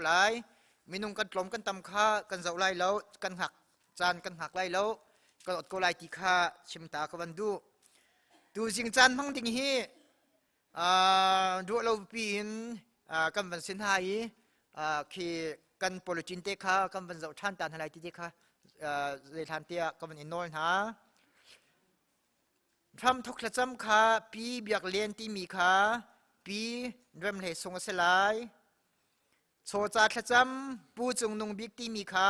Lai. Minung kan tlawm kan tam kha kan zoh lai lo, kan hngak caan kan hngak lai lo, kan ot ko lai ti kha chim ta ka van duh. Tuzing caan hmang ding hi ruah lo piin kan van sin hna i khi kan politin te kha kan van zoh ṭhan ta hna lai ti te kha zeihlan tiah ka van i nawl hna. Hramthok thlacam kha Pi Biak Lian timi kha Pi Rem Hlei Sung a si lai. Chawca thlacam Pu Cung Nung Bik timi kha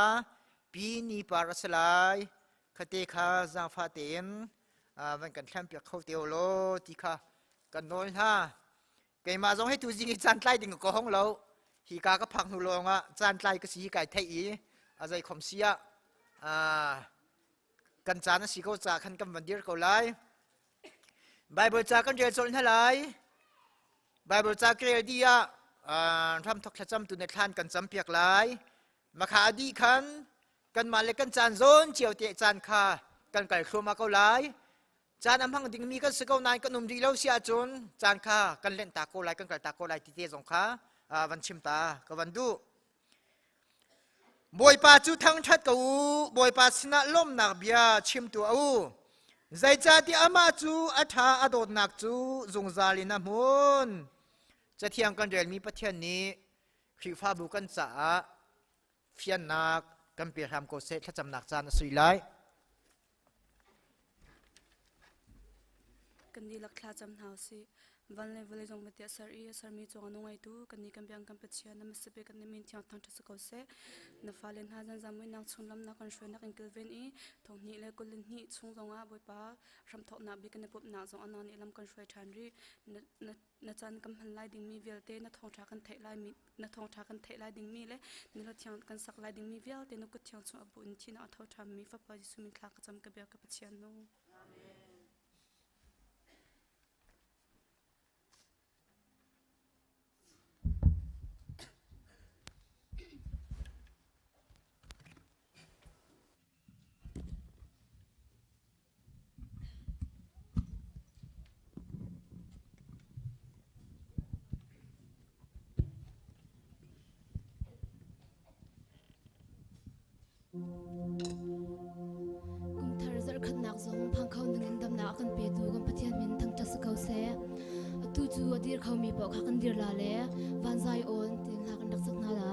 Pi Ni Par a si lai. Khate kha zaangfah tein van kan thlampiak kho te law ti kha kan nawl hna. Keimah zong hi tuzing i caan tlai ding ka hong lo. Hi ka ka phak hnu lawng ah caan tlai ka si hi kai theih i a zei khom si ah kan caan a si ko ca khan kan van dir ko lai. Bible ca kan rel colh hna lai. Bible ca ka rel dih ah hramthok thlacam tu ne thlan kan cam piak lai. Makha a dih khan kanmah le kan caan zawn cio te caan kha kan kal thluahmah ko lai. Caan a hmang dingmi kan si ko nain kan um rih lo si ahcun caan kha kan lenh ta ko lai, kan kal ta ko lai ti te zong kha van chim ta ka van duh. Bawipa cu thangṭhat ko u, Bawipa sinah lawmhnak bia chim tuah u. Zeicahtiah amah cu a ṭha a dawtnak cu zungzal in a hmun. Cathiang kan relmi Pathian nih Khrihfabu kan caah fiannak kan pe hram ko seh thlacamnak caan a sui lai. Kan dihlak thlacam hna usih. Van le vawlei zong vialte a ser i a sermi cung a nung ngeitu kannih kan biang kan Pathian na hmasa kan min thiang thangṭhat si ko seh. Na fale hna zanzam muihnak chung lam na kan hruainak in kilven i thonghnih le 22 chung zongah Bawipa hramthawknak bik kan i pumhnak zong anang nih lam kan hruai ṭhan rih. Na, na caan kan hman lai dingmi vialte na thawngṭha kan theih lai mi na thawngṭha kan theih lai dingmi le na hla thiang kan sak lai dingmi vialte na kut thiang chung a bu in thihnak a tho ṭhanmi Fapa Jesuh min thla ka cam ka bia ka Pathian nu. Amen. Kumthar zarhkhatnak zong phang kho ning in damnak a kan petu kan Pathian min thangṭhat si ko seh. Atu cu a dir khomi paoh kha kan dir la le vanzai awn tiin hla kan rak sak hna la.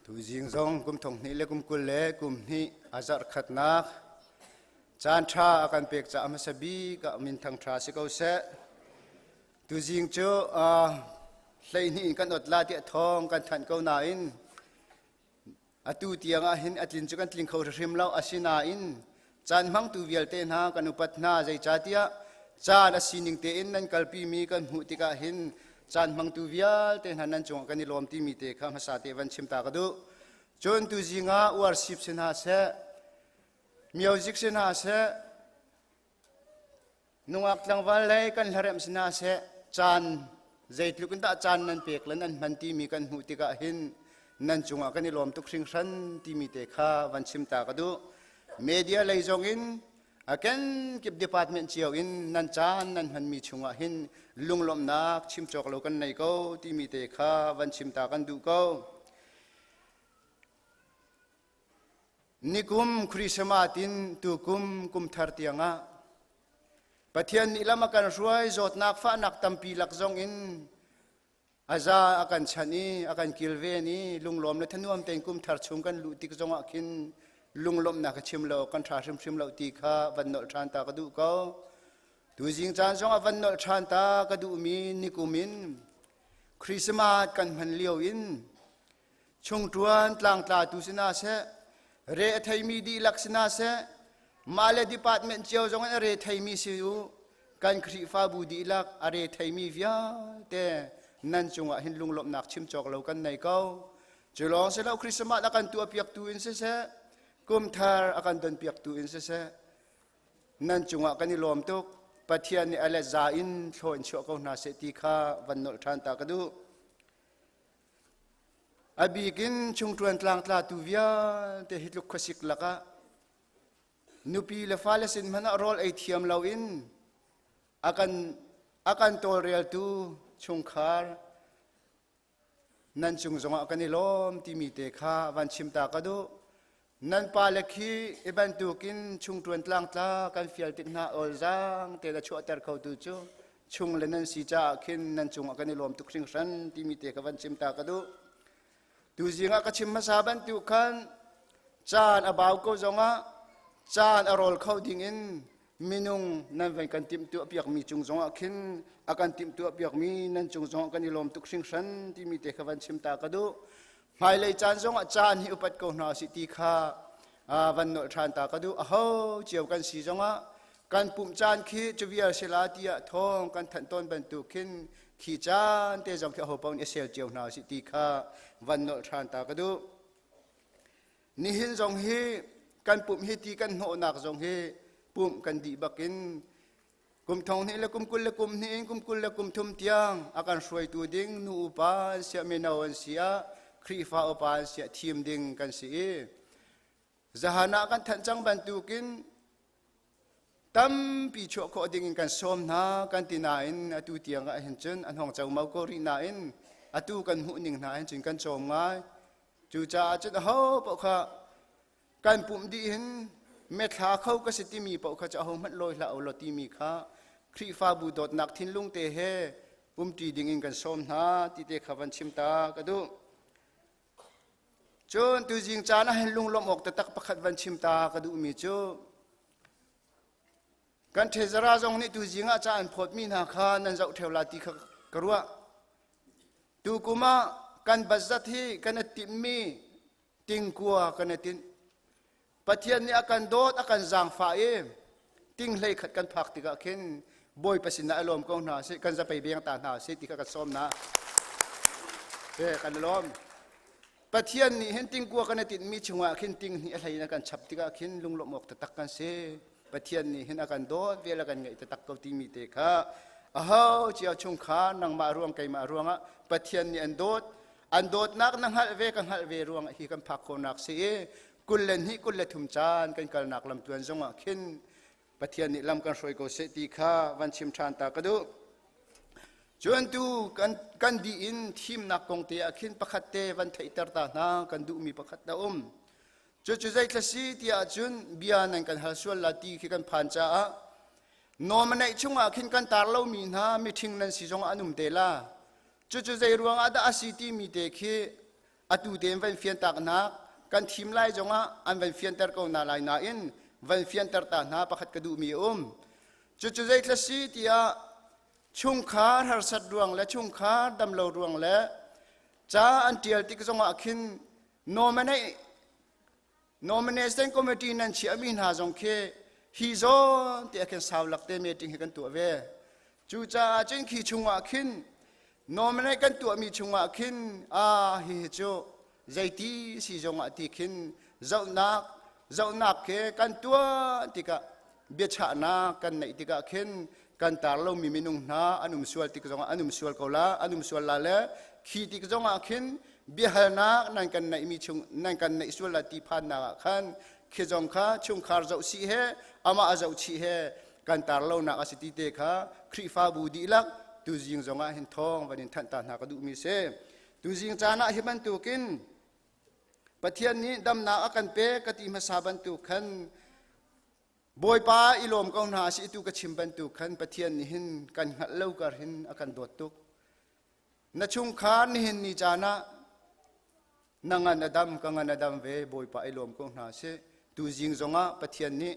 Tuzing zong kum thong hnih le kum 20 le kum hnih a zarh khatnak caan ṭha a kan pek caah hmasa bik ah min thang ṭha si ko seh. Tuzing cu 12 in kan ot la tiah thawng kan thanh ko nain atu tiang ah hin a tlin cu kan tling kho hrim lo. Asinain caan hmangtu vialte hna kan upat hna, zeicahtiah caan a sining tein nan kalpi mi kan hmuh tikah hin caan hmangtu vialte hna nan cungah kan i lawm timi te kha hmasa te van chim ta ka duh. Cun tuzing ah worship si hna seh, music si hna seh, nungak tlangval lei kan hlaremh si hna seh, caan zeitluk in dah caan nan pek le nan hman timi kan hmuh tikah hin nan cungah kan i lawm tuk hringhran timi te kha van chim ta ka duh. Media lei zong in a kenkip department cio in nan caan nan hmanmi chungah hin lunglawmhnak chim cawk lo kan nei ko timi te kha van chim ta kan duh ko. Nikum Christmas in tukum kumthar tiangah Pathian nih lam a kan hruai, zawtnak fahnak tampi lak zong in a za a kan chanh i a kan kilven i lunglawm le thanuam tein kumthar chung kan luh tik zongah khin lunglawmhnak ka chim lo, kan ṭha hrimhrim lo ti kha van nolh ṭhan ta ka duh ko. Tuzing caan zongah van nolh ṭhan ta ka duhmi, nikum in Christmas kan hman lio in chungṭuan tlangtlatu si hna seh, re a theimi dihlak si hna seh, mah le department cio zong in a re theimi si u, kan Khrihfabu dihlak a re theimi vialte nan cungah hin lunglawmhnak chim cawk lo kan nei ko. Cu lawng si lo, Christmas a kan tuahpiaktu in siseh, kumthar a kan donpiaktu in siseh, nan cungah kan i lawm tuk. Pathian nih a let za in thlaw in chuah ko hna seh ti kha van nolh ṭhan ta ka duh. A bik in chungṭuan tlangtlatu vialte hi tluk khuasik lakah nupi le fale sin hmanh ah rawl ei thiam loin a kan tawlreltu chungkhar nan cung zongah kan i lawm timi te kha van chim ta ka duh. Nan pale khi i bantukin chungṭuan tlangtla kan fial tik hna awlzaang te la chuahter khotu cu chung le nan si caah khin nan cungah kan i lawm tuk hringhran timi te kha van chim ta ka duh. Tuzing ah ka chim hmasa bantuk khan caan a bau ko zongah caan a rawl kho dingin minung nan van kan timhtuah piakmi cung zongah khin a kan timhtuah piakmi nan cung zongah kan i lawm tuk hringhran timi te kha van chim ta ka duh. Hmailei caan zongah caan hi upat ko hna usih ti kha van nolh ṭhan ta ka duh. Aho cio kan si zongah kan pumh caan khi cu vial si la tiah thawng kan thanh tawn bantuk khin khi caan te zong khi aho paoh nih a sel cio hna usih ti kha van nolh ṭhan ta ka duh. Nihin zong hi kan pumh hi ti kan hnawhnak zong hi pumh kan dih bakin kum thong hnih le kum 20 le kum hnih in kum 20 le kum thum tiang a kan hruaitu ding nu upa an siah, mino an siah, Khrihfa upa an siah thim ding kan si i zahan ah kan thanh cang bantukin tampi chuah khawh ding in kan sawm hna kan ti nain atu tiang ah hin cun an hong co mau ko rih nain atu kan hmuh ning hna hin cun kan cawm ngai. Cucaah cun aho paoh kha kan pumh dih hin methla kho ka si timi paoh kha cu ahohmanh lawi hlah u law timi kha Khrihfabu dawtnak thinlung te he umṭi ding in kan sawm hna ti te kha van chim ta ka duh. Cun tuzing caan ah hin lunglawmh awk taktak pakhat van chim ta ka duhmi cu kan ṭhezara zong nih tuzing ah ca an phawtmi hna kha nan zoh ṭheo la ti kha ka ruah. Tukum ah kan budget hi kan i timhmi tingkua kan i tinh. Pathian nih a kan dawt, a kan zaangfah i ting hlei khat kan phak tikah khin Bawipa sinah i lawm ko hna sih, kan zapei beng ta hna sih ti kha kan sawm hna. Kan i lawm. Pathian nih hin tingkua kan i tinhmi chungah khin ting hnih a hlei in a kan chap tikah khin lunglawmh awk taktak kan si. Pathian nih hin a kan dawt, vel a kan ngeih taktak ko timi te kha aho cio chungkhar nangmah ruang keimah ruangah Pathian nih an dawt, an dawtnak na hngalh ve ka hngalh ve ruangah hi kan phak khawhnak si i 22 23 caan kan kalnak lamtluan zongah khin Pathian nih lam kan hruai ko seh ti kha van chim ṭhan ta ka duh. Cun tu kan dih in thimnak kong te ah khin pakhat te van theihter ta hna kan duhmi pakhat a um. Cucu zeithla si tiah cun bia nan kan hal sual la ti khi kan phan caah nominate chungah khin kan tar lomi hna miṭhing nan si zongah an um te la. Cucu zei ruangah dah a si timi te khi. Atu tein van fiantak hna kan thim lai zongah an van fianter ko hna lai nain van fianter ta hna pakhat ka duhmi a um. Cucu zeithla si tiah chungkhar harsat ruang le chungkhar damlo ruang le ca an ṭial tik zongah khin nominate nomination committee nan chiahmi hna zong khi hi zawn te ah khin sau lak te meeting hi kan tuah ve. Cucaah cun khi chungah khin nominate kan tuahmi chungah khin a hi hi cu zeiti si zongah ti khin zohnak zohnak khi kan tuah tikah biachahnak kan neih tikah khin kan tar lomi minung hna an um sual tik zongah an um sual ko la an um sual la le khi tik zongah khin biahalnak nan kan neihmi chung nan kan neih sual la ti phannak ah khan khi zong kha chungkhar zoh si he amah a zoh chih he kan tar lonak a si ti te kha Khrihfabu dihlak tuzing zongah hin thawng van in thanh ta hna ka duhmi si. Tuzing caan ah hi bantukin Pathian nih damnak a kan pek ka ti hmasa bantuk khan Bawipa i lawm ko hna si tu ka chim bantuk khan Pathian nih hin kan hngalh lo kar hin a kan dawt tuk. Na chungkhar nihin ni caan ah na ngan a dam ka ngan a dam ve Bawipa i lawm ko hna si. Tuzing zongah Pathian nih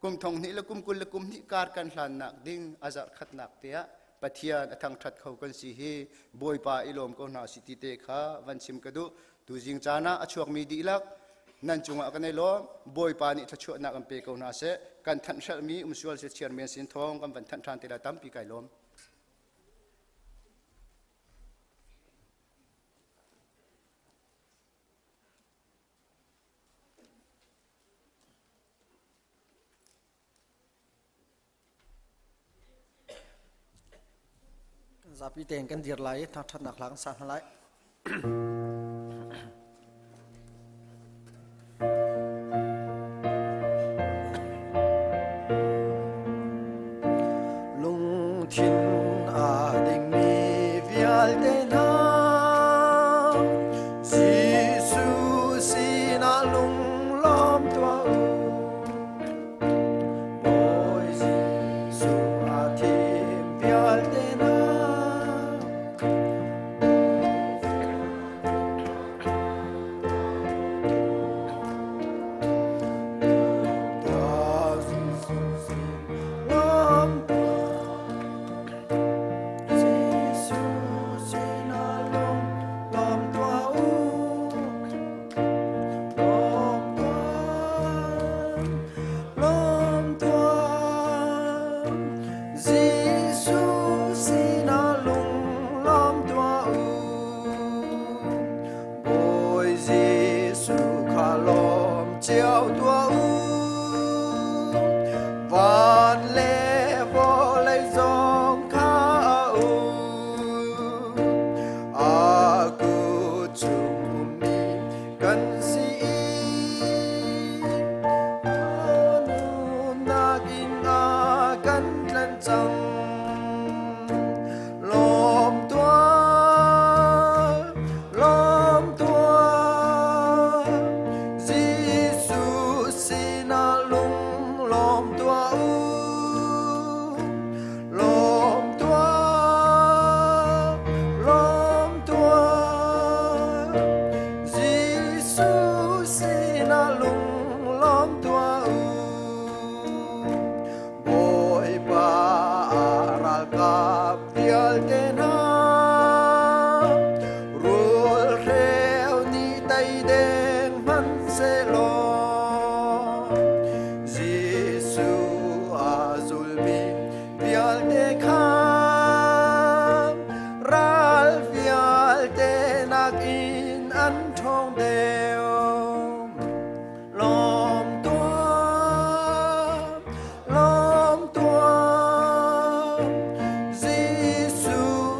kum thong hnih le kum kul le kum hnih kar kan hlannak ding a zarh khatnak te ah Pathian a thangṭhat kho kan si hi Bawipa i lawm ko hna si ti te kha van chim ka duh. Tuzing caan ah a chuakmi dihlak nan cungah kan i lawm. Bawipa nih thluachuahnak an pe ko hna seh. Kan thanh hrelhmi umsual si chairman sin thawng kan van thanh ṭhan te lai tampi kai lawm. Zapi tein kan dir lai i thangṭhatnak hla kan sa hna lai. Lungthin aa dingmi vialte hna Jesuh sinah lunglawm tuah u. Bawi Jesuh aa thim vialte hna Jesuh sinah lunglawm tuah u. Bawi Jesuh kha lawm cio tuah u. Van le vawlei zong kha a um. A kut chung ummi kan si i a nunnak in a kan tlen cang. Lawm tuah, lawm tuah, Jesuh sinah lung lawm tuah u. Lawm tuah, lawm tuah, Jesuh sinah lung lawm tuah u. Bawipa ralkap vialte hna rulhreu nih tei deng hmanhsehlaw Jesuh a zulmi vialte kha ral vialte nakin an ṭhawng deuh. Lawm tuah, lawm tuah, Jesuh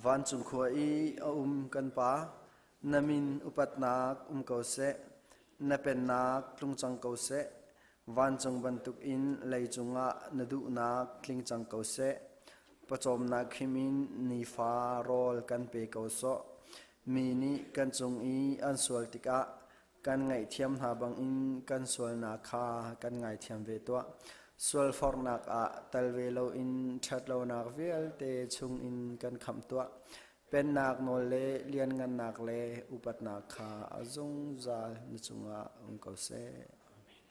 Vancung khua i a um kan Pa, na min upatnak um ko seh, na pennak tlung cang ko seh, vancung bantukin leicung ah na duhnak tling cang ko seh. Pawcawmnak him in nifa rawl kan pe ko sawh. Mi nih kan cung i an sual tikah kan ngaihthiam hna bangin kan sualnak kha kan ngaithiam ve tuah. Sualforhnak ah tel ve loin ṭhatlonak vialte chungin kan khamh tuah. Pennak nawl le lianngannak le upatnak kha a zungzal na cungah um ko seh. Amen.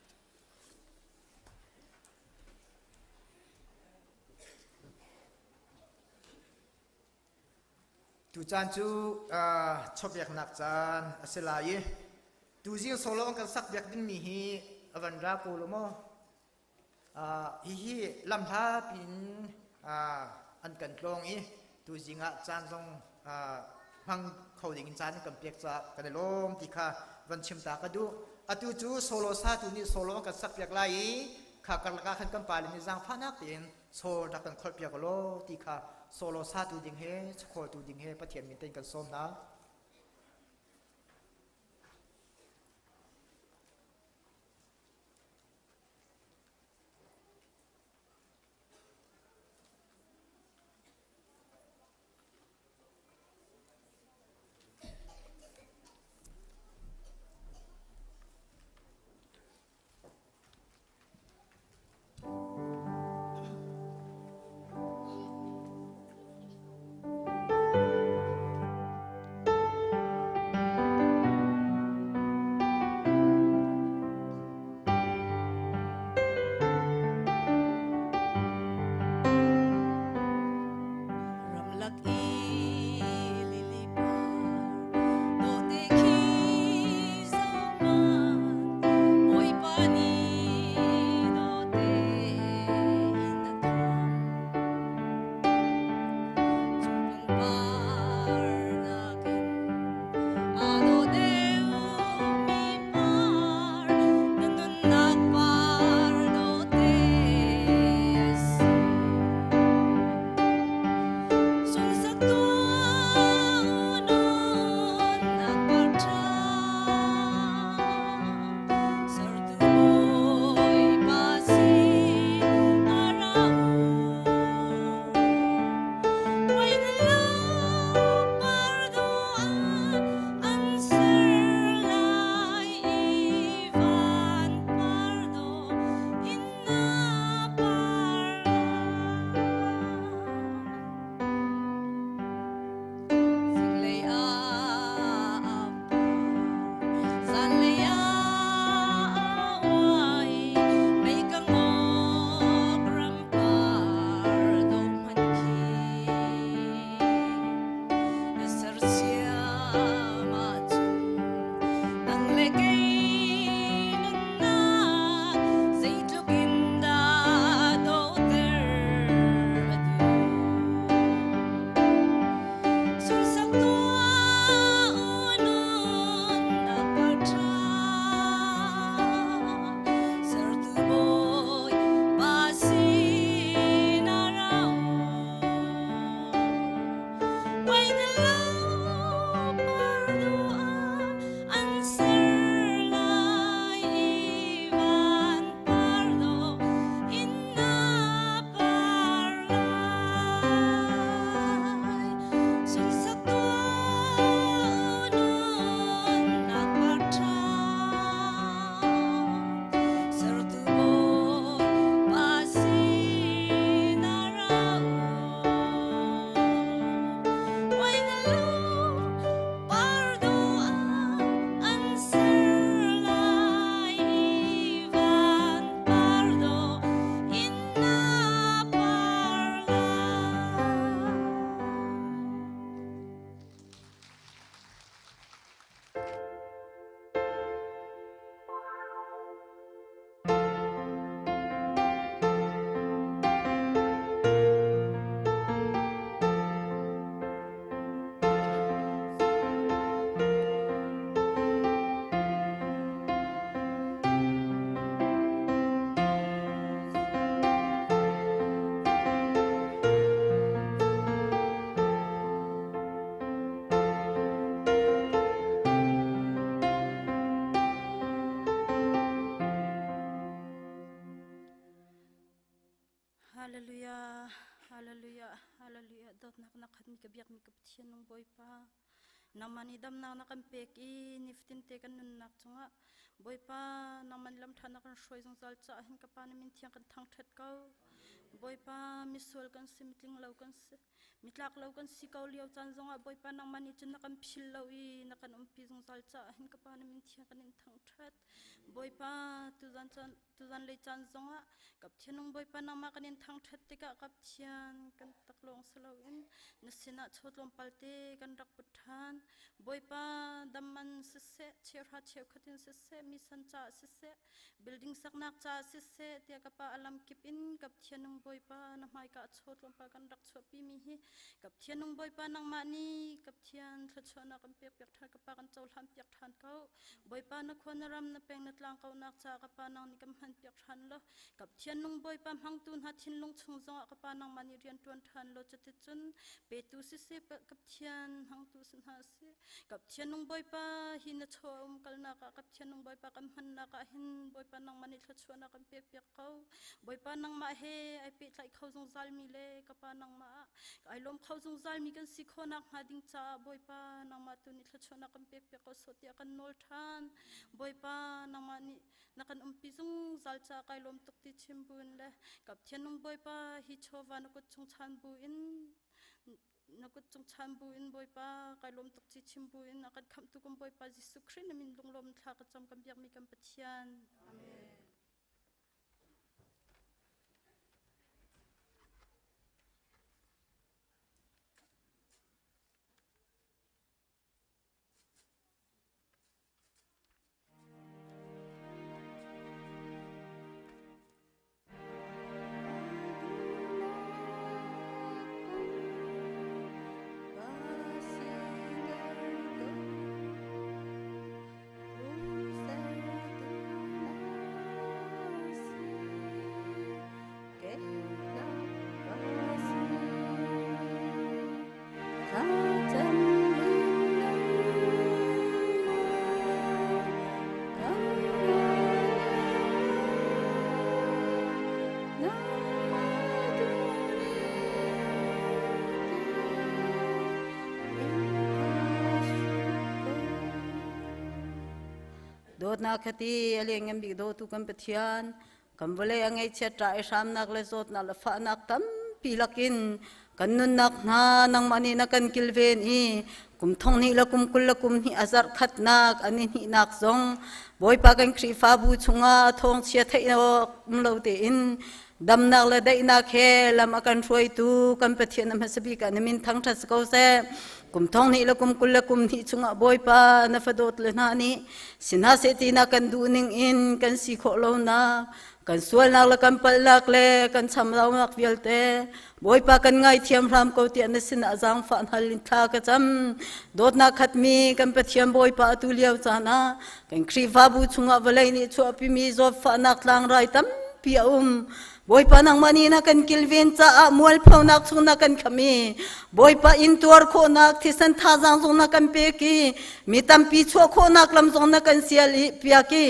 Tucaan cu chawbiaknak caan a si lai i tuzing solo an kan sak biak dingmi hi a van ra ko lo maw? Hihi lamhla piin an kan tlawng i tuzing ah caan zong hmang kho ding in caan an kan pek caah kan i lawm ti kha van chim ta ka duh. Atu cu solo satu nih solo an kan sak piak lai i kha karlak ah khan kan pale nih zaangfahnak tein Saul rak kan kholhpiak law ti kha solo satu ding he chakhawltu ding he Pathian min tein kan sawm hna. Ramlak i lili par dawhte khi zohman Bawipa nih dawhte in a thuam. Cu pangpar nakin aa dawh deuhmi par na nunnak par dawhte a si. Sunsak ka biakmi ka Pathian nung Bawipa. Nangmah nih damnak na kan pek i nifatin te kan nunnak cungah Bawipa nangmah nih lamṭha na kan hruai zungzal caah hin ka Pa na min thiang kan thangṭhat ko. Bawipa misual kan si, mitling lo kan si, mitlak lo kan si ko lio caan zongah Bawipa nangmah nih cun na kan phil lo i na kan umpi zungzal caah hin ka Pa na min thiang kan in thangṭhat. Bawipa tuzan caan Tuzanlei caan zongah Kapthianung Bawipa nangmah kan in thangṭhat tikah Kapthian kan taklawng si loin na sinah chaw tlawmpal te kan rak put ṭhan. Bawipa dam man siseh, cheuhra cheukhat in siseh, misan caah siseh, building saknak caah siseh, tiah ka pa a lamkip in Kapthianung Bawipa na hmaika chaw tlawmpal kan rak chuahpimi hi Kapthianung Bawipa nangmah nih Kapthian thluachuahnak kan pekpiak ṭhan, ka pa kan cohlan piak ṭhan ko. Bawipa na khua na ram na peng na tlang kaunak caah ka pa nang nih kan hman piak ṭhan law ka Pathian nung Bawipa hmangtu hna thinlung chung zongah ka pa nangmah nih rian ṭuan ṭhan law cuticun petu siseh ka Pathian hmangtu si hna sih ka Pathian nung Bawipa hi na chaw a um kalnak ah ka Pathian nung Bawipa kan hmannak ah hin Bawipa nangmah nih thluachuahnak kan pek piak ko Bawipa nangmah he ai pehtlaih kho zungzal mi le ka pa nangmah ah ai lawm kho zungzal mi kan si khawhnak hnga ding caah Bawipa nangmah tu nih thluachuahnak kan pek piak ko sawh tiah kan nawl ṭhan. Bawipa nangmah nih na kan umpi zungzal caah kai lawm tuk ti chim buin le ka Pathian nung Bawipa hi chawva na kut chung chan buin na kut cung chan buin Bawipa kai lawm tuk ti chim buin a kan khamhtu kan Bawipa Jesuh Khrih na min lunglawm thla ka cam kan biakmi kan Pathian. Amen. Dawtnak khati a lianngan bik dawtu kan Pathian Kan vawlei a ngaihchiat ṭah i hramnak le zawtnak le fahnak tampi lakin kan nunnak hna nangmah nih na kan kilven i kum thong hnih le kum 20 le kum hnih a zarh khatnak an i hnihnak zong Bawipa kan Khrihfabu chungah thawngchia theih awk um lo tein damnak le daihnak he lam a kan hruaitu kan Pathian a hmasa bik ah na min thangṭhat si ko seh. Kum thong hnih le kum 20 le kum hnih chungah Bawipa na fadawt le hna nih Sihna seh ti na kan duh ning in kan si khawh lonak, kan sualnak le kan palhnak le kan chamlonak vialte Bawipa kan ngaithiam hram ko tiah na sinah zaangfah hal in thla ka cam. Dawtnak khatmi kan Pathian Bawipa atu lio caan ah kan Khrihfabu chungah vawlei nih chuahpimi zawtfahnak tlangrai tampi a um. Bawipa nangmah nih na kan kilven caah mualphonak chung na kan kham i Bawipa in tuar khawhnak thisen thazaang zong na kan pek i mi tampi chuah khawhnak lam zong na kan sial i piak i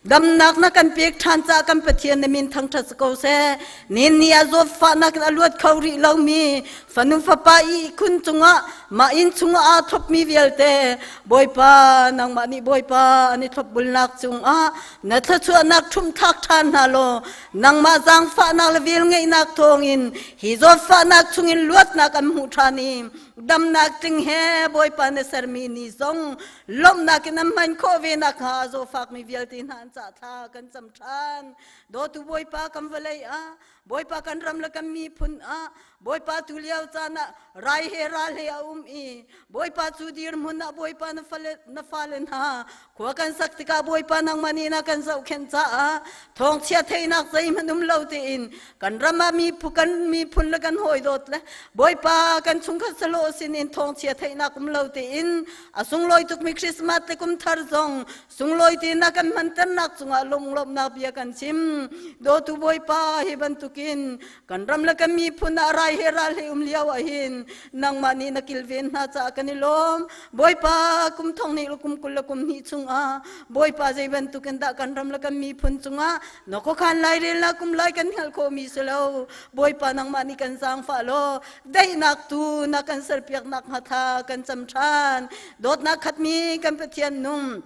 damnak na kan pek ṭhan caah kan Pathian na min thangṭhat si ko seh. Nin ni ah zawtfahnak in a luat kho rih lomi fanu fapa ihkhun cungah mah inn chungah aa thlopmi vialte Bawipa nangmah nih Bawipa an i thlopbulnak cungah na thluachuahnak ṭhumhthlak ṭhan hna law nangmah zaangfahnak le velngeihnak thawngin hi zawtfahnak chungin luatnak an hmuh ṭhan i damnak tling he Bawipa na sermi ni zong lawmhnak in an hman khawh ve nakhnga a zawfakmi vialte hna an cah thla kan cam ṭhan. Dawtu Bawipa kan vawlei ah Bawipa kan ram le kan miphun ah Bawipa tu lio caan ah rai he ral he a um i Bawipa cu dirhmun ah Bawipa na fale na fale hna khua kan sak tikah Bawipa nangmah nih na kan zohkhenh caah thawngchia theihnak zeihmanh um lo tein kan ram ah mi kan miphun le kan hawi dawt le Bawipa kan chungkhat salo sinin thawngchia theihnak um lo tein a sunglawi tukmi Christmas le kum thar zong sunglawi tein na kan hmanternak cungah lunglawmhnak bia kan chim dawtu Bawipa hi bantuk. bantukin kan ram le kan miphun ah rai he ral he um lio ah hin nangmah nih na kilven hna caah kan i lawm. Bawipa, kum thong hnih le kum 20 le kum hnih chungah Bawipa zei bantukin dah kan ram le kan miphun cungah na khuakhan lairelnak kum lai kan hngalh khawhmi si lo. Bawipa, nangmah nih kan zaangfah law daihnak tu na kan serpiaknak hnga tha kan cam ṭhan. Dawtnak khatmi kan Pathian nung,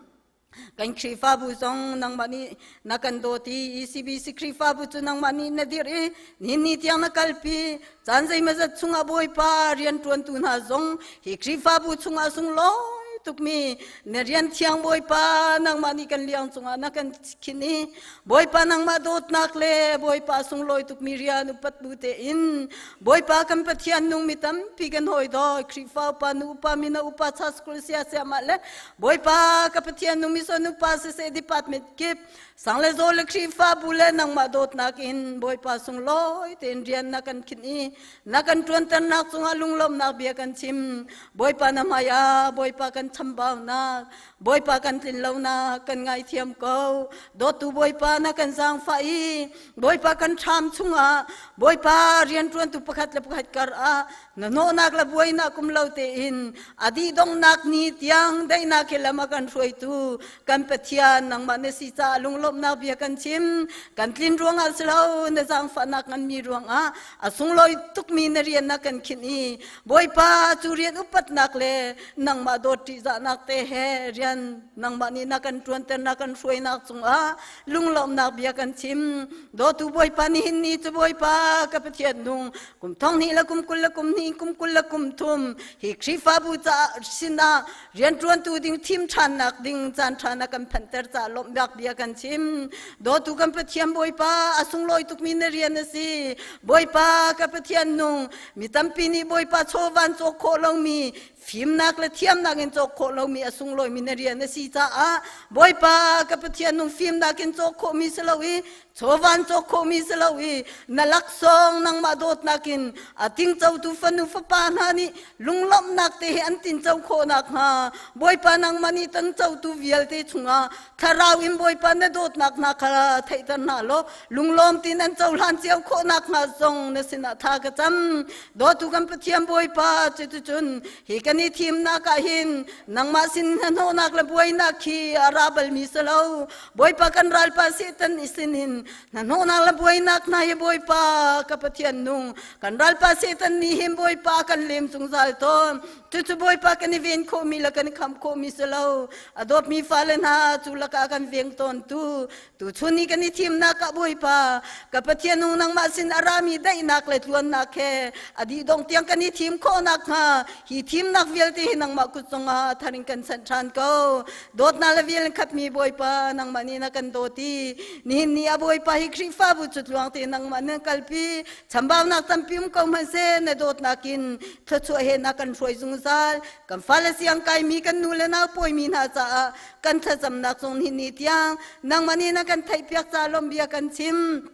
kan Khrihfabu zong nangmah nih na kan dawt i ECBC Khrihfabu cu nangmah nih na dirh i nihin ni tiang na kalpi. Caan zeimawzat chungah Bawipa rianṭuantu hna zong hi Khrihfabu chungah sunglawi tukmi na rian thiang Bawipa nangmah nih kan liang cungah na kan khin i Bawipa nangmah dawtnak le Bawipa sunglawi tukmi rian upat bu tein Bawipa kan Pathian nung mi tampi kan hawi dawi Khrihfa upa nu upa mino upa cha school sia siamah le Bawipa ka Pathian nung mi son upa siseh department kip sang le zaw le Khrihfabu le nangmah dawtnak in Bawipa sunglawi tein rian na kan khinh i na kan ṭuanternak cungah lunglawmhnak bia kan chim. Bawipa na hmai ah Bawipa kan chambaunak, Bawipa kan tlinlonak kan ngaithiam ko. Dawtu Bawipa na kan zaangfah i Bawipa kan ṭham chungah Bawipa rianṭuantu pakhat le pakhat kar ah na hnawhnak le buainak kum lo tein a dih donghnak ni tiang daihnak he lam a kan hruaitu kan Pathian nangmah na si caah lunglawmhnak bia kan chim. Kan tlin ruangah si lo, na zaangfahnak nganmi ruangah a sunglawi tukmi na rian na kan khinh i Bawipa cu rian upatnak le nangmah dawt ṭihzahnak te he rian nangmah nih na kan ṭuanter na kan hruainak cungah lunglawmhnak bia kan chim. Dawtu Bawipa, nihin ni cu Bawipa ka Pathian nung kum thong hnih le kum 20 le kum hnih kum 20 le kum thum hi Khrihfabu caah sinah rianṭuantu ding thim ṭhannak ding caan ṭha na kan phanhter caah lawmhnak bia kan chim. Dawtu kan Pathian Bawipa, a sunglawi tukmi na rian a si. Bawipa ka Pathian nung, mi tampi nih Bawipa chawvan cawk khawh lomi fimnak le thiamnak in cawk khawh lomi a sunglawimi na rian a si caah Bawipa ka Pathian nung, fimnak in cawk khawhmi si lo i chawvan cawk khawhmi si lo i na laksawng nangmah dawtnak in a tingcotu fanu fapa hna nih lunglawmhnak te he an tinco khawh nakhnga Bawipa nangmah nih toncotu vialte chungah thlarau in Bawipa na dawtnak hna kha theihter hna law lunglawm tin an cohlan cio khawh nakhnga zong na sinah tha ka cam. Dawtu kan Pathian Bawipa, cuticun hi kan i thimnak ah hin nangmah sin hnahnawhnak le buainak khi a ra balmi si lo. Bawipa kan ralpa Satan i sinin hnahnawhnak le buainak hna hi Bawipa ka Pathian nung kan ralpa Satan nih hin Bawipa kan lem zungzal tawn. Cucu Bawipa kan i ven khawhmi le kan i khamh khawhmi si lo. A dawtmi fale hna cu lakah kan veng tawntu tuchun i kan i thimnak ah Bawipa ka Pathian nung nangmah sin a rami daihnak le tluannak he a dih dong tiang kan i thim khawh nakhnga hi thimnak vialte hi nangmah kut cungah thar in kan sanh ṭhan ko. Dawtnak le veel in khatmi Bawipa, nangmah nih na kan dawt i nihin ni ah Bawipa hi Khrihfabu cu tluang tein nangmah nan kalpi. Chambaunak tampi um ko hmanhseh na dawtnak in thluachuah he na kan hruai zungzal. Kan fale siang kaimi kan nu le nau pawimi hna caah kan thlacamnak zong nihin ni tiang nangmah nih na kan theihpiak ca lawm bia kan chim.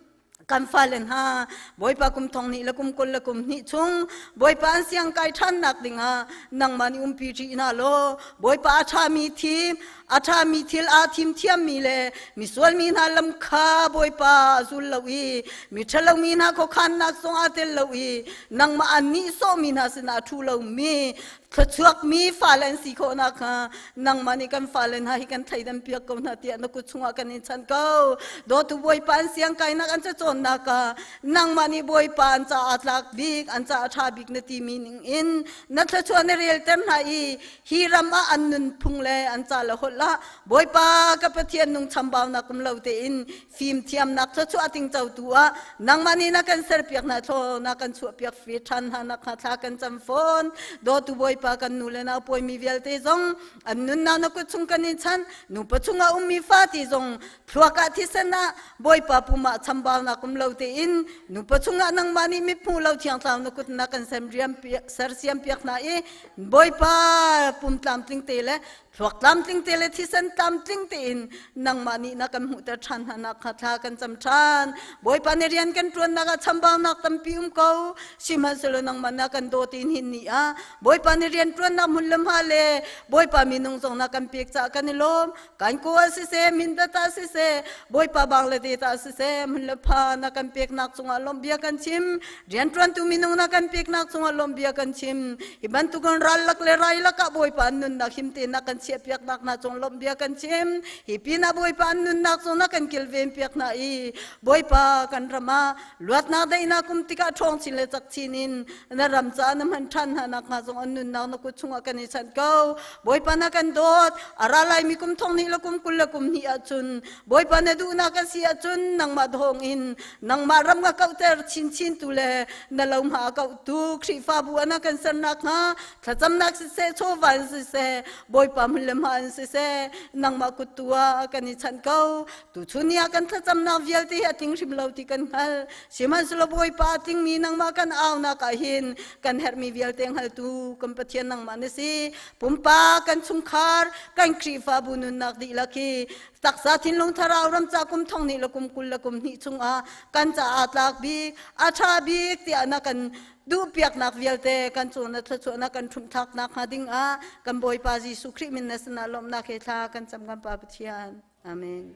Kan fale hna Bawipa kum thong hnih le kum 20 le kum hnih chung Bawipa an siang kai ṭhannak dingah nangmah nih umpi ṭih hna law Bawipa a ṭhami thim a ṭhami thil aa thim thiammi le misual mi hna lam kha Bawipa a zul lo i mi ṭhalomi hna khuakhannak zong aa tel lo i nangmah an nihsawhmi hna sinah a ṭhu lomi thluachuakmi fale an si khawh nakhnga nangmah nih kan fale hna hi kan thleidan piak ko hna tiah na kut chungah kan in chanh ko. Dawtu Bawipa, an siang kainak an cacawnnak ah nangmah nih Bawipa an caah tlak bik an caah ṭha bik na timi ning in na thluachuah na relter hna i hi ram ah an nunphung le an ca le holh ah Bawipa ka Pathian nung chambaunak um lo tein fimthiamnak thluachuah tingcotu ah nangmah nih na kan serpiak hna thlaw na kan chuahpiak fi ṭhan hna nakhnga thla kan cam fawn. Dawtu Bawipa, kan nu le nau pawimi vialte zong an nunnak na kut chung kan in chan. Nupa chungah ummi fati zong thluak ah thisen ah Bawipa pum ah chambaunak um lo tein nupa chungah nangmah nih mithmuh lo thiangtlau na kut na kan sersiam piak hna i Bawipa pum tlamtling te le thluak tlamtling te le thisen tlamtling tein nangmah nih na kan hmuhter ṭhan hna nak kha thla kan cam ṭhan. Bawipa nih rian kan ṭuannak ah chambaunak tampi um ko sihmanhsehlaw nangmah na kan dawt in hin ni ah Bawipa nih rian ṭuannak hmun le hma le Bawipa minung zong na kan pek caah kan i lawm. Kan ko ah siseh, Mindat ah siseh, Bawipa Bangladesh ah siseh, hmun le pha Bawipa na kan peknak cungah lawmhbia kan chim. Rianṭuantu minung na kan peknak cungah lawmhbia kan chim. Hi bantukin ral lak le rai lakah Bawipa an nunnak him tein na kan chiahpiaknak hna cung lawmhbia kan chim. Hi pinah Bawipa an nunnak cu na kan kilvenpiak hna i Bawipa kan ram ah luatnak daihnak um tikah ṭhawng chin le cak chin in na ram caah na hman ṭhan hna nakhnga zong an nunnak na kut chungah kan i chanh ko. Bawipa na kan dawt. A ra laimi kum thong hnih le kum 20 le kum hnih ahcun Bawipa na duhnak a si ahcun nangmah thawng in nangmah ram ka kauhter chinchin tu le na lo hma a kauhtu Khrihfabu ah na kan ser nakhnga thlacamnak siseh chawva in siseh Bawipa hmun le hma in siseh nangmah kut tu ah kan i chanh ko. Tuchun ni ah kan thlacamnak vialte hi a tling hrim lo ti kan hngalh. Sihmanhsehlaw Bawipa a tlingmi nangmah kan aunak ah hin kan herhmi vialte hngaltu kan Pathian nangmah na si. Pumpak kan chungkhar kan Khrihfabu nunnak dihlak hi taksa thinlung thlarau ram ca kum thong hnih le kum 20 le kum hnih chungah kan caah tlak bik a ṭha bik tiah na kan duhpiaknak vialte kan cung na thluachuahnak kan ṭhumhthlaknak hnga ding ah kan Bawipa Jesuh Khrih min na sinah lawmhnak he thla kan cam kan Pa Pathian. Amen.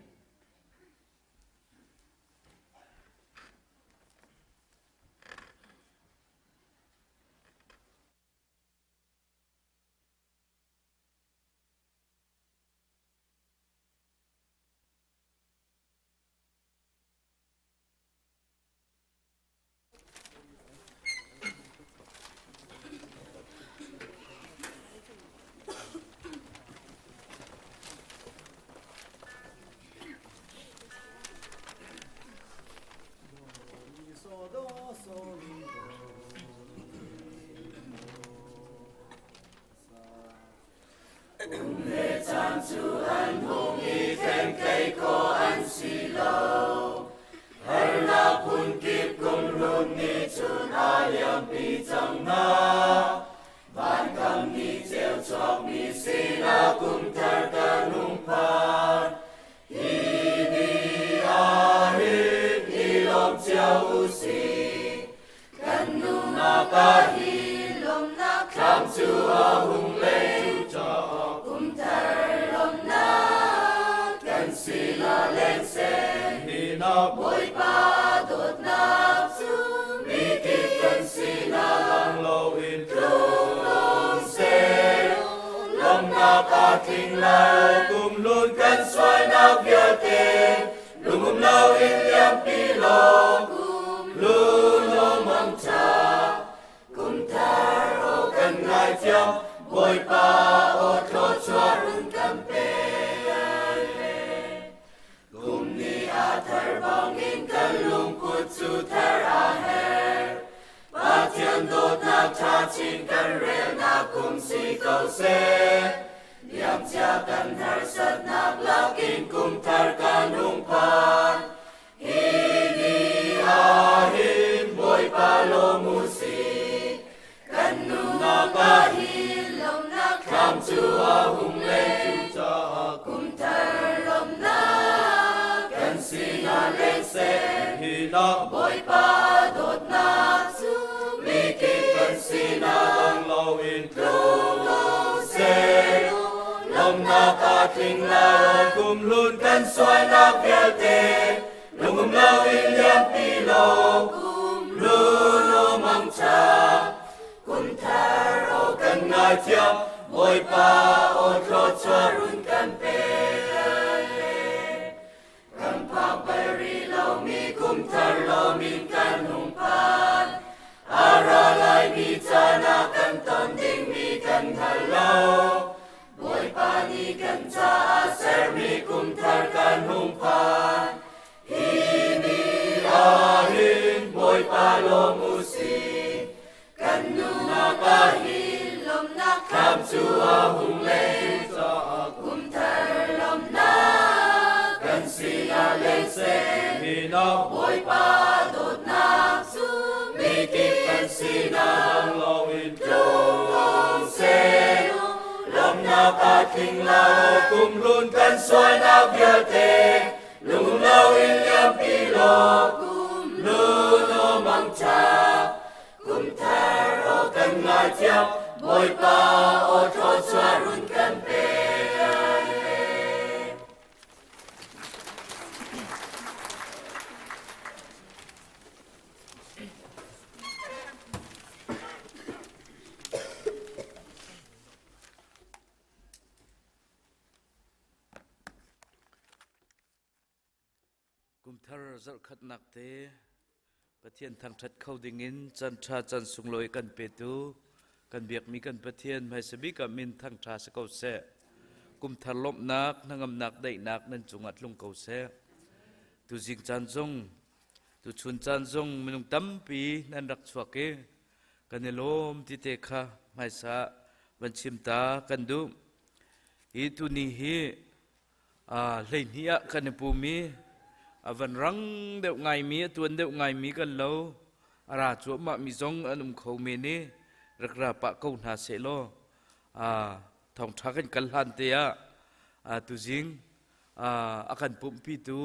Kum le caan cu an hung i thleng hlei khawh an si lo. Harnak phunkip kum hlun nih cun a liampi cang hna. Vankam ni ceu chuakmi sinah kum thar kan hung phan. Hi ni ah hin i lawm cio u sih. Kan nunak ah hi lawmnak thlam cu a hung leng kum thar lawmnak kan sinah leng seh. Bawipa dawtnak cu mikip kan sinah lang loin tlung lo seh. Lawmnak a tling lai kum hlun kan sualnak vialte lungum loin liampi law kum lu mang ṭha kum thar aw kan ngaithiam Bawipa aw thluachuah run kan pe. Kum ni a thar bangin kan lungput cu thar a herh. Pathian dawtnak ṭha chin kan relnak kum si ko seh. Liamcia kan harsatnak lakin kum thar kan hung phan. Hi ni ah hin Bawipa lawm u sih. Kan nunnak ah hin lawmnak thlam cu a hung leng. Cucaah kum thar lawmnak kan sinah leng seh. Hi nak Bawipa dawtnak cu mikip kan sinah dang loin tlung ko seh. Lawmnak a tling lai kum hlun kan sualnak vialte lungum loin liampi law kum hlun aw mangṭha kum thar aw kan ngaithiam Bawipa aw thluachuah run kan pe. Kan phak bal rih lomi kum thar lawm in kan hung phan. A ra laimi caan ah kan ton dingmi kan hngal lo. Bawipa nih kan caah sermi kum thar kan hung phan. Hi ni ah hin Bawipa lawm u sih. Kan nunnak ah hin lawmhnak thlam cu a hung leng. Caah kum thar lawmhnak kan sinah leng seh. Minak Bawipa dawtnak cu mikip kan sinah dang loin tlung ko seh. Lawmhnak a tling lai kum hlun kan sualnak vialte lung loin liampi law kum hlun aw mangṭha Kum thar aw kan ngaithiam Bawipa aw thluachuah run kan pe. Kumthar zarhkhatnak te Pathian thangṭhat kho dingin caan ṭha caan sunglawi kan petu kan biakmi kan Pathian hmaisa bik ah min thangṭha si ko seh. Kumthar lawmhnak, hnangamnak, daihnak nan cungah tlung ko seh. Tuzing caan zong, tuchun caan zong minung tampi nan rak chuak i kan i lawm ti te kha hmaisa van chim ta kan duh. Hi tuni hi 12 ah kan i pum i a van rang deuh ngaimi a tuan deuh ngaimi kan lo. A ra cuahmah mi zong an um kho men i rak ra pah ko hna seh law thawngṭha kan kal hlan te ah tuzing a kan pumhpitu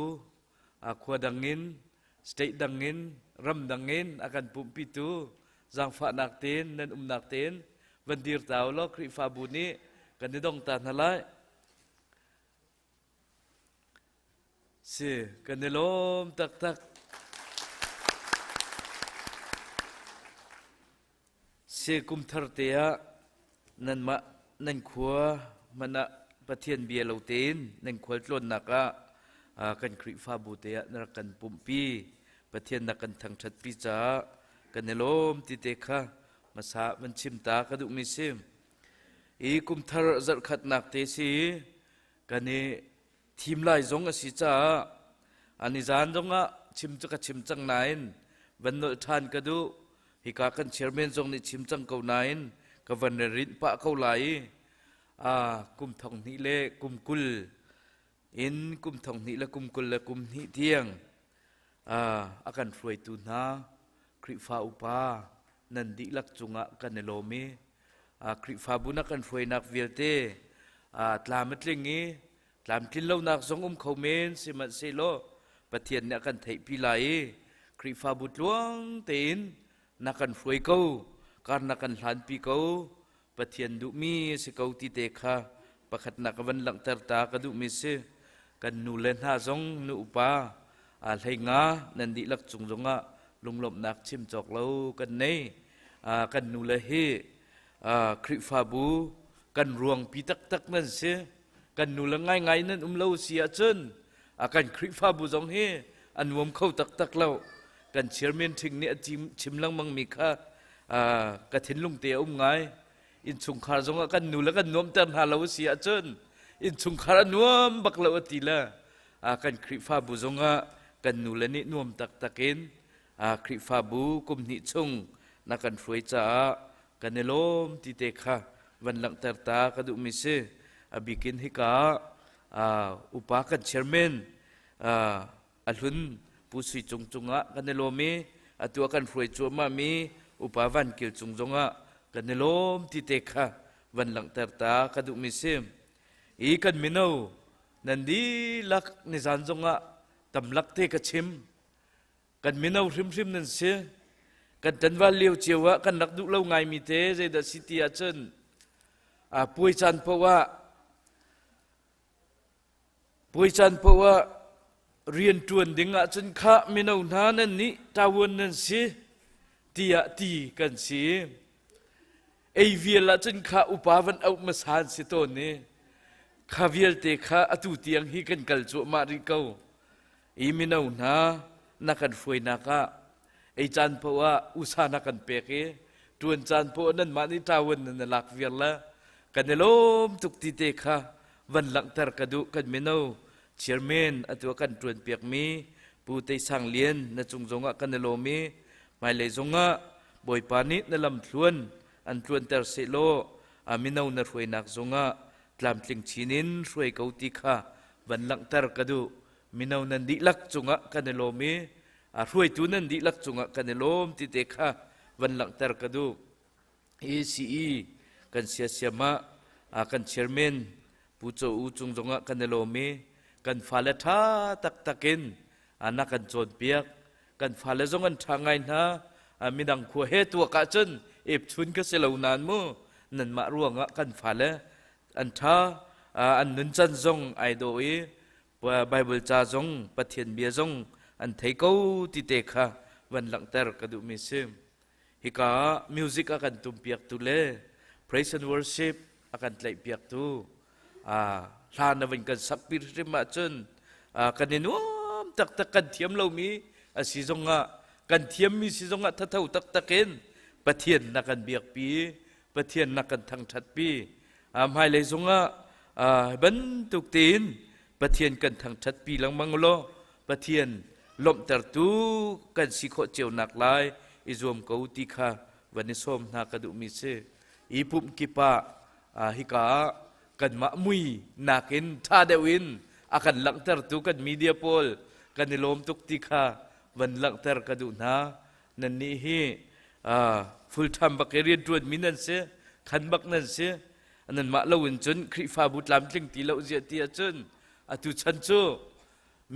khua dang in state dang in ram dang in a kan pumhpitu zaangfahnak tein nan umnak tein van dir ta u law Khrihfabu nih kan i dong ta hna lai. Si, kan i lawm taktak. Si kum thar te ah nanmah nan khua hmanh ah Pathian bia lo tein nan khual tlawnnak ah kan Khrihfabu te ah na rak kan pumhpi. Pathian na kan thangṭhatpi caah kan i lawm ti te kha hmasa van chim ta ka duhmi si. I kumthar zarhkhatnak te si kan i thim lai zong a si caah an i zan zongah chim cu ka chim cang nain van nolh ṭhan ka duh. Hika kan chairman zong nih chim cang ko nain ka van rinh pah ko lai i kum thong hnih le kum 20 in kum thong hnih le kum 20 le kum hnih tiang a kan hruaitu hna Khrihfa upa nan dihlak cungah kan i lawm i Khrihfabu na kan hruainak vialte tlam a tling i tlamtlin lonak zong um kho men sihmanhsehlaw Pathian nih a kan theihpi lai i Khrihfabu tluang tein na kan hruai ko kar na kan hlanpi ko Pathian duhmi si ko ti te kha pakhatnak ka van langhter ta ka duhmi si. Kan nu le hna zong nu upa hlei nga nan dihlak cung zongah lunglawmhnak chim cawk lo kan nei. Kan nu le hi Khrihfabu kan ruangpi taktak nan si. Kan nu le ngaingai nan um lo si ahcun kan Khrihfabu zong hi a nuam kho taktak lo. Kan chairman ṭhing nih a chim lengmang mi kha ka thinlung te a um ngai. Innchungkhar zongah kan nu le kan nuamter hna lo a si ahcun innchungkhar a nuam bak lo a ti le kan Khrihfabu zongah kan nu le nih nuam taktak in Khrihfabu kum hnih chung na kan hruai caah kan i lawm ti te kha van langhter ta ka duhmi si. A bikin hika upa kan chairman a hlun Pu Sui Cung cungah kan i lawm i atu a kan hruai cuahmahmi upa Van Kil cung zongah kan i lawm ti te kha van langhter ta ka duhmi si. I kan mino nan dihlak nizan zongah tamlak te ka chim. Kan mino hrimhrim nan si. Kan ṭanval lio cio ah kan rak duh lo ngaimi te zeidah si ti ahcun puai caan paoh ah Puai caan paoh ah rian ṭuan ding ahcun khah mino hna nan nih ṭavuan nan si tiah ti kan si. Ei vial ahcun khah upa van auh hmasa an si tawn i kha vialte kha atu tiang hi kan kal cuahmah rih ko. I mino hna na kan hruainak ah ei caan paoh ah usa na kan pek i ṭuan caan paoh ah nanmah nih ṭavuan nan i lak viar le kan i lawm tuk ti te kha van langhter ka duh. Kan mino chairman atu a kan ṭuan piakmi Pu Tei Sang Lian na cung zongah kan i lawm i hmailei zongah Bawipa nih na lam thluan an tluanter sehlaw a mino na hruainak zongah tlamtling chin in hruai ko ti kha van langhter ka duh. Mino nan dihlak cungah kan i lawm i a hruaitu nan dihlak cungah kan i lawm ti te kha van langhter ka duh. ACE kan siasiam ah kan chairman Pu Cho U cung zongah kan i lawm i kan fale ṭha taktak in na kan cawnpiak. Kan fale zong an ṭha ngai hna. Midang khua he tuak ahcun epchun ka si lo nain mu nanmah ruangah kan fale an ṭha, an nuncan zong ai dawh i Bible ca zong Pathian bia zong an thei ko ti te kha van langhter ka duhmi si. Hika ah music a kan tumpiaktu le praise and worship a kan tlaihpiaktu hla na van kan sakpi hrim ahcun kan i nuam. taktak kan thiam lomi a si zongah kan thiammi si zongah thatho taktak in Pathian na kan biakpi Pathian na kan thangṭhatpi. Hmailei zongah bantuk tein Pathian kan thangṭhatpi lengmang law Pathian lawmhtertu kan si khawh cio nak lai i zuam ko ti kha van i sawm hna ka duhmi si. I pumh kip ah hika ah kanmah mui nakin ṭha deuh in a kan langhtertu kan media pawl kan i lawm tuk ti kha van langhter ka duh hna. Nannih hi full time bak i rianṭuanmi nan si, khan bak nan si. Nanmah lo in cun Khrihfabu tlamtling ti lo ziah ti ahcun atu chan cu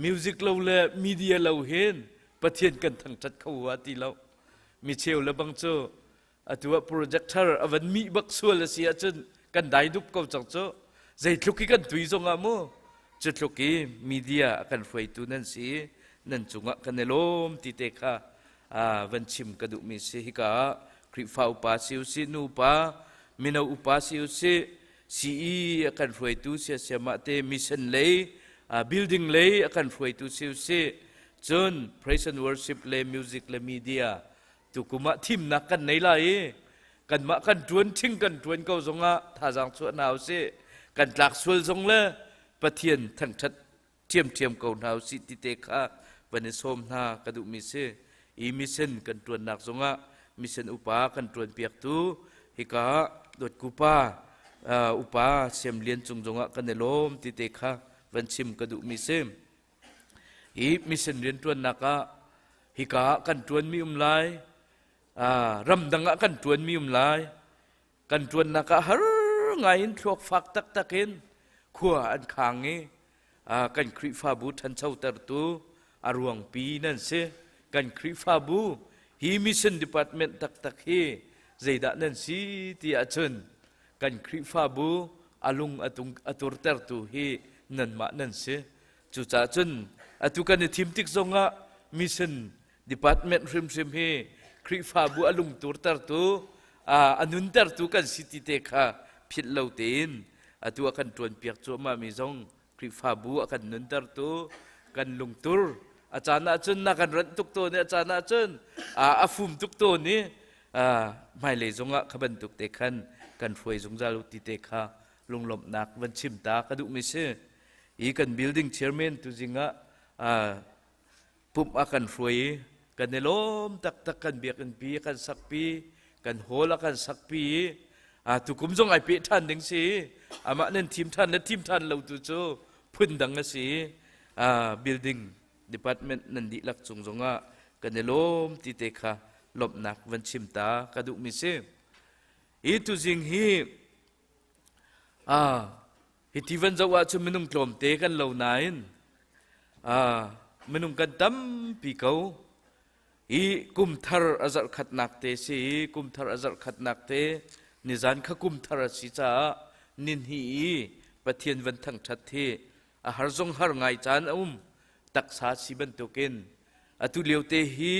music lo le media lo hin Pathian kan thangṭhat kho wa ti lo. Mi cheu le bang cu atu ah projector a van mih bak sual a si ahcun kan dai dup ko cang cu. Zeitluk i kan tui zongah mu cu tluk i media a kan hruaitu nan si nan cungah kan i lawm ti te kha van chim ka duhmi si. Hika ah Khrihfa upa si usih, nu upa, mino upa si usih, CE a kan hruaitu siasiamah te mission lei building lei a kan hruaitu si usih, cun praise and worship le music le media tukum ah thimnak kan nei lai i kanmah kan ṭuan ṭhing kan ṭuan ko zongah thazaang chuah hna usih, kan tlak sual zong le Pathian thangṭhat ṭhiamṭhiam ko hna usih ti te kha van i sawm hna ka duhmi si. I mission kan ṭuannak zongah mission upa kan ṭuan piaktu hika dawtku pa upa Siam Lian cung zongah kan i lawm ti te kha van chim ka duhmi si. Hi mission rianṭuannak ah hika ah kan ṭuanmi um lai, ramdang ah kan ṭuanmi um lai, kan ṭuannak ah har ngai in thluak fak taktak in khua an khang i kan Khrihfabu ṭhanchotertu a ruangpi nan si. Kan Khrihfabu hi mission department taktak hi zeidah nan si ti ahcun kan Khrihfabu a lung a turtertu hi nanmah nan si. Cucaah cun atu kan i thim tik zongah mission department hrimhrim hi Khrihfabu a lungturtertu a nuntertu kan si ti te kha philh lo tein atu a kan ṭuanpiak cuahmahmi zong Khrihfabu a kan nuntertu kan lungtur a caan ahcun na kan ranh tuk tawn i a caan ahcun a fum tuk tawn i hmailei zongah kha bantuk te khan kan hruai zungzal u ti te kha lunglawmhnak van chim ta ka duhmi si. I kan building chairman tu zingah pumh a kan hruai i kan i lawm taktak. Kan biakinn pi a kan sakpi, kan hall a kan sakpi i tukum zong ai peh ṭhan ding si. Amah nan thim ṭhan le thim ṭhan lo tu cu phun dang a si. Building department nan dihlak cung zongah kan i lawm ti te kha lawmhnak van chim ta ka duhmi si. Hi tuzing hi Hiti van zoh ahcun minung tlawmte kan lo nain minung kan tampi ko. Hi kum thar a zarh khatnak te si i kum thar a zarh khatnak te nizan kha kum thar a si caah ninhi i Pathian van thangṭhat hi a har zong har ngai caan a um. Taksa si bantukin atu lio te hi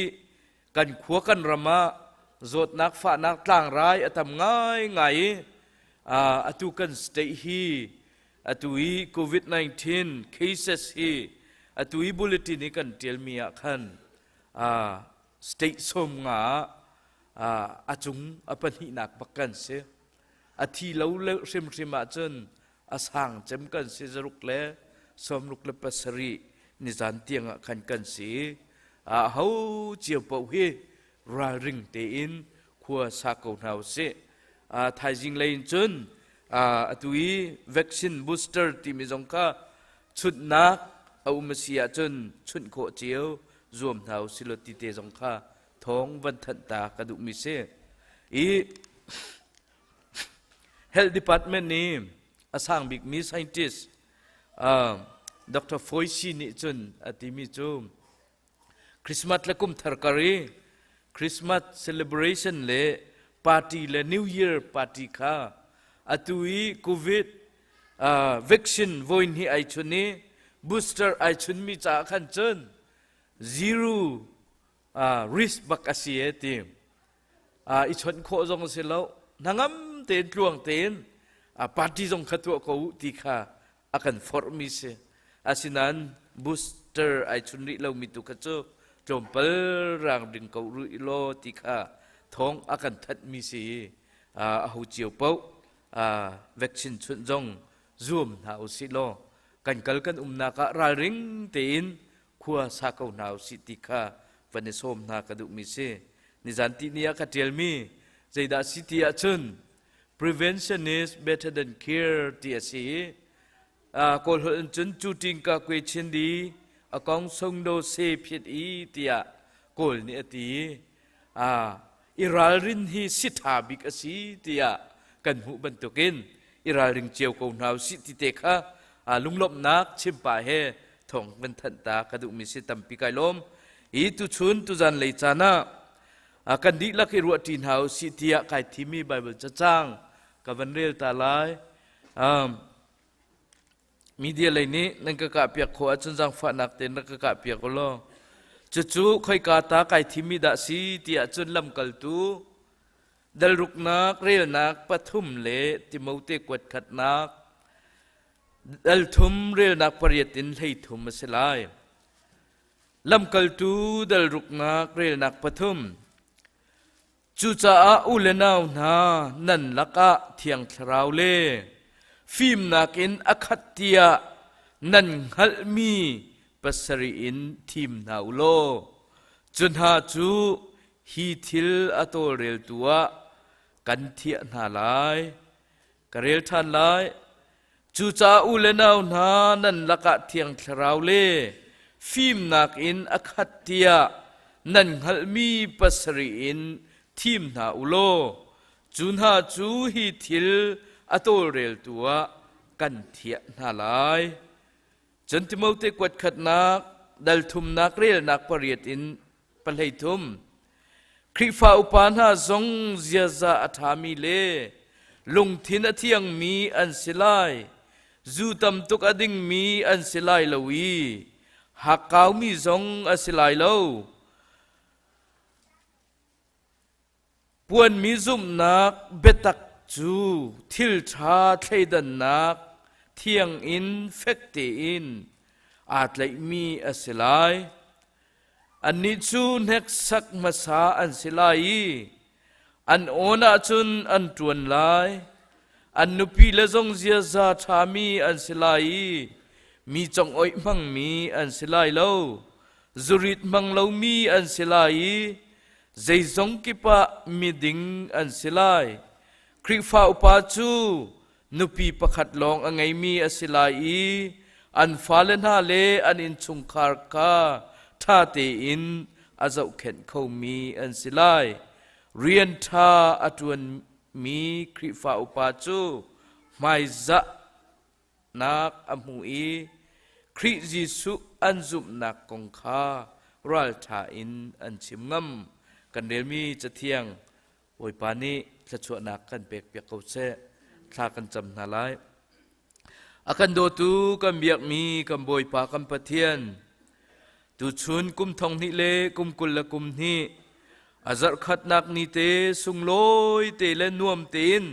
kan khua kan ram ah zawtnak fahnak tlangrai a tam ngaingai i atu kan state hi atu i COVID-19 cases hi atu i bulletin i kan ṭialmi ah khan state 50 ah a cung a pahnihnak bak kan si. A thi lo le hrimhrim ahcun a sang cem kan si, 667 nizan tiang ah khan kan si. A ho cio paoh hi ralring tein khua sa ko hna usih. Thaizing lei in cun atu i vaccine booster timi zong kha chunhnak a um a si ahcun chunh khawh cio zuam hna usih law ti te zong kha thawng van thanh ta ka duhmi si. I Health Department nih a sang bikmi scientist Dr. Fauci nih cun a timi cu Christmas le kum thar kar i Christmas celebration le party le New Year party kha atu i COVID vaccine voi hnih ai chun i booster ai chunmi caah khan cun zero risk bak a si e ti. I chawnh khawh zong a si lo, hnangam tein tluang tein party zong kha tuah ko u ti kha a kan forhmi si. Asinain Booster ai chun rih lomi tu kha cu tlawmpal rang ding ko rih law ti kha thawng a kan thanhmi si i a ho cio paoh vaccine chunh zong zuam hna usih law kan kal kan umnak ah ralring tein khua sa ko hna usih ti kha van i sawm hna ka duhmi si. Nizan ti ni ah ka ṭialmi zeidah si ti ahcun prevention is better than cure ti a si i Kawl holh in cun cu ṭing ka kwe chin di a kong sung do se phiat i tiah Kawl nih a ti. I ralrin hi si ṭha bik a si tiah kan hmuh bantukin i ralring cio ko hna usih ti te kha lunglawmhnak chimpa he thawng van thanh ta ka duhmi si tampi kai lawm. I tuchun tuzan lei caan ah kan dihlak i ruahṭi hna usih tiah kai thimi Bible cacang ka van rel ta lai. Media lei nih nan ka kahpiak khawh ahcun zaangfahnak tein rak ka kahpiak u law. Cucu khoika ta kai thimmi dah si ti ahcun lamkaltu dalruknak relnak pathum le Timote kuat khatnak dal thum relnak pariat in 13 a si lai. Lamkaltu dalruknak relnak pathum Cucaah u le nau hna, nan lakah Thiang Thlarau le fimnak in a khat tiah nan hngalhmi pasarih in thim hna u law, cu hna cu hi thil a tawlreltu ah kan thiah hna lai. Ka rel ṭhan lai. Cucaah u le nau hna, nan lakah Thiang Thlarau le fimnak in a khat tiah nan hngalhmi pasarih in thim hna u law, cu hna cu hi thil a tawlreltu ah kan thiah hna lai. Cun Timote kuat khatnak, dal thumnak relnak pariat in 13. Khrihfa upa hna zong ziaza a ṭhami le lungthin a thiangmi an si lai. Zu tam tuk a dingmi an si lai lo i hakkaumi zong a si lai lo. Puanmi zumhnak biatak cu thil ṭha thleidannak thiang in fek tein aa tlaihmi a si lai. Annih cu hneksak hmasa an si lai i an awn ahcun an ṭuan lai. An nupile zong ziaza ṭhami an si lai i mi congoih hmangmi an si lai lo. Zurit hmang lomi an si lai i zeizong kip ah miding an si lai. Khrihfa upa cu nupi pakhat lawng a ngeimi a si lai i an fale hna le an innchungkhar kha ṭha tein a zohkhenh khomi an si lai. Rian ṭha a ṭuanmi Khrihfa upa cu hmaizahnak a hmu i Khrih Jesuh an zumhnak kong kha ralṭha in an chim ngam. Kan relmi Cathiang Bawipa nih thluachuahnak kan pekpiak ko seh. Thla kan cam hna lai. A kan dawtu kan biakmi kan Bawipa kan Pathian, tuchun kum thong hnih le kum 22 a zarh khatnak ni te sunglawi te le nuam tein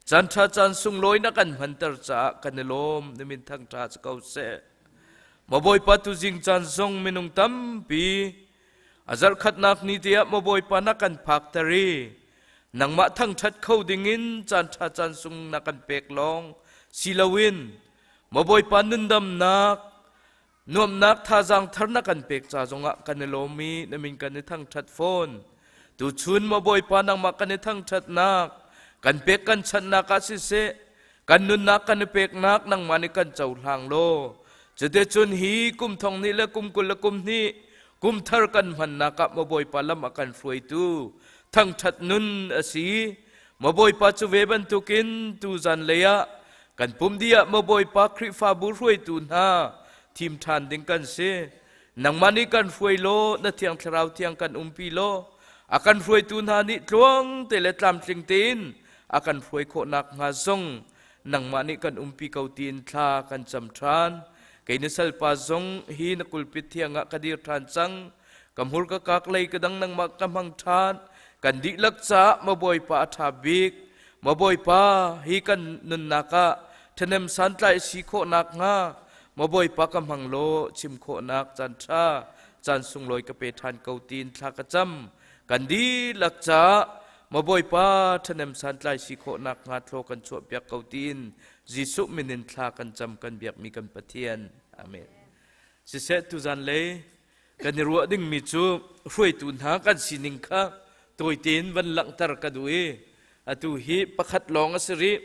caan ṭha caan sunglawi na kan hmanter caah kan i lawm na min thangṭha si ko seh. Maw Bawipa tuzing caan zong minung tampi A zarhkhatnak ni te ah maw Bawipa na kan phakter i nangmah thangṭhat kho dingin caanṭha caan sung na kan pek lawng si loin maw Bawipa nundamnak nuamhnak thazaang thar na kan pek ca zongah kan i lawm i na min kan i thangṭhat fawn. Tuchun maw Bawipa nangmah kan i thangṭhatnak kan pek kan chanhnak ah siseh kan nunnak kan i peknak nangmah nih kan cohlang law cuticun hi kum thong hnih le kum 22 kum thar kan hmannak ah maw Bawipa lam a kan hruaitu thangṭhat nun a si. Maw Bawipa cu ve bantukin tuzan lei ah kan pum dih ah maw Bawipa Khrihfabu hruaitu hna thim ṭhan ding kan si. Nangmah nih kan hruai law na Thiang Thlarau thiang kan umpi law a kan hruaitu hna nih tluang te le tlamtling tein a kan hruai khawh nakhnga zong nangmah nih kan umpi ko tiin thla kan cam ṭhan. Kei na salpa zong hi na kulpit thiang ah ka dir ṭhan cang. Ka hmur ka kak lei ka dang nangmah ka hmang ṭhan. Kan dihlak caah maw Bawipa a ṭha bik. Maw Bawipa, hi kan nunnak ah ṭhahnem santlai si khawh nakhnga. Maw Bawipa ka hmang law chim khawhnak caan ṭha caan sunglawi ka pe ṭhan ko tiin thla ka cam. Kan dihlak caah maw Bawipa ṭhahnem santlai si khawhnak hnga thlaw kan chuahpiak ko tiin Jesuh min in thla kan cam kan biakmi kan Pathian. Amen. Siseh tuzan lei kan i ruah dingmi cu hruaitu hna kan sining kha tawi tein van langhter ka duh i atu hi pakhat lawng a si rih.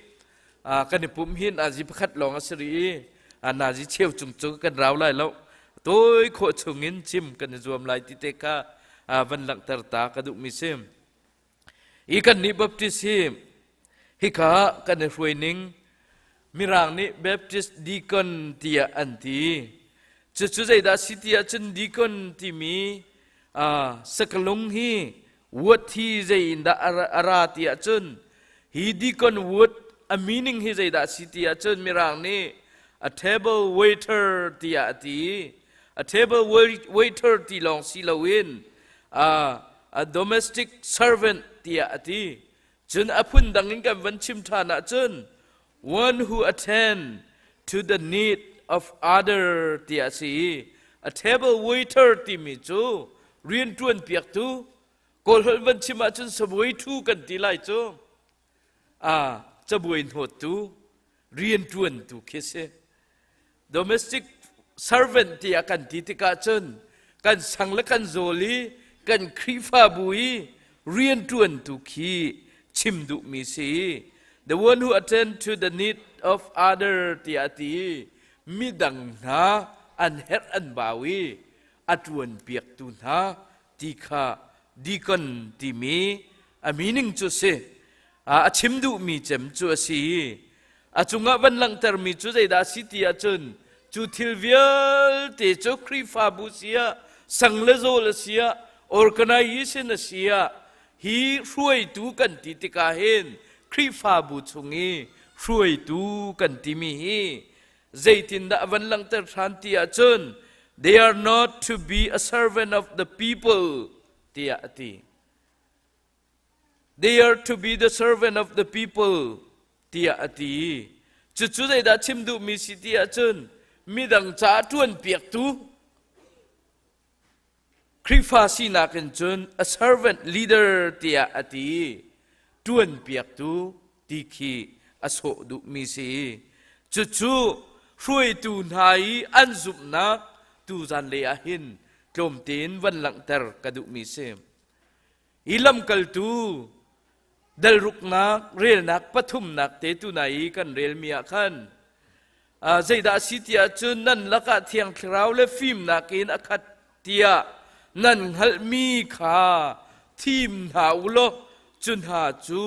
Kan i pumh hin azi pakhat lawng a si rih i nazi cheu cung cu kan rau lai lo. Tawi khawh chungin chim kan i zuam lai ti te kha van langhter ta ka duhmi si. I kan nih Baptist hi hika kan i hruai ning Mirang nih Baptist deacon tiah an ti. Cucu zeidah si ti ahcun deacon timi sakalung hi word hi zei in dah a ra ti ahcun hi deacon word a meaning hi zeidah si ti ahcun Mirang nih a table waiter tiah a ti. A table waiter ti lawng si loin a domestic servant tiah a ti. Cun a phun dang in kan van chim ṭhan ahcun one who attend to the need of other tiah a si i a table waiter timi cu rianṭuan piaktu Kawlholh van chim ahcun sabuai ṭhu kan ti lai cu a cabuai hnawttu rianṭuantu khi si. Domestic servant tiah kan ti tikah cun kan sang le kan zawl i kan Khrihfabu i rianṭuantu khi chim duhmi si. The one who attend to the need of other tiah a ti i midang hna an herh an bau i a ṭuanpiaktu hna ti kha deacon timi a meaning cu si. A chim duhmi cem cu a si. A cungah van langhtermi cu zeidah a si ti ahcun cu thil vialte cu Khrihfabu si ah, sang le zawl a si ah, organization a si ah, hi hruaitu kan ti tikah hin Khrihfabu chung i hruaitu kan timi hi zeitindah a van langhter ṭhan ti ahcun they are not to be a servant of the people tiah a ti. They are to be the servant of the people tiah a ti. Cucu zeidah chim duhmi si ti ahcun midang caah ṭuanpiaktu Khrihfa sinak in cun a servant leader tiah a ti. Ṭuanpiaktu ti khi a sawh duhmi si. Cucu hruaitu hna i an zumhnak tuzan lei ah hin tlawmte in van langhter ka duhmi si. Hi lamkaltu dalruknak relnak pathumnak te tuna i kan relmi ah khan zeidah a si ti ahcun nan lakah Thiang Thlarau le fimnak in a khat tiah nan hngalhmi kha thim hna u law cu hna cu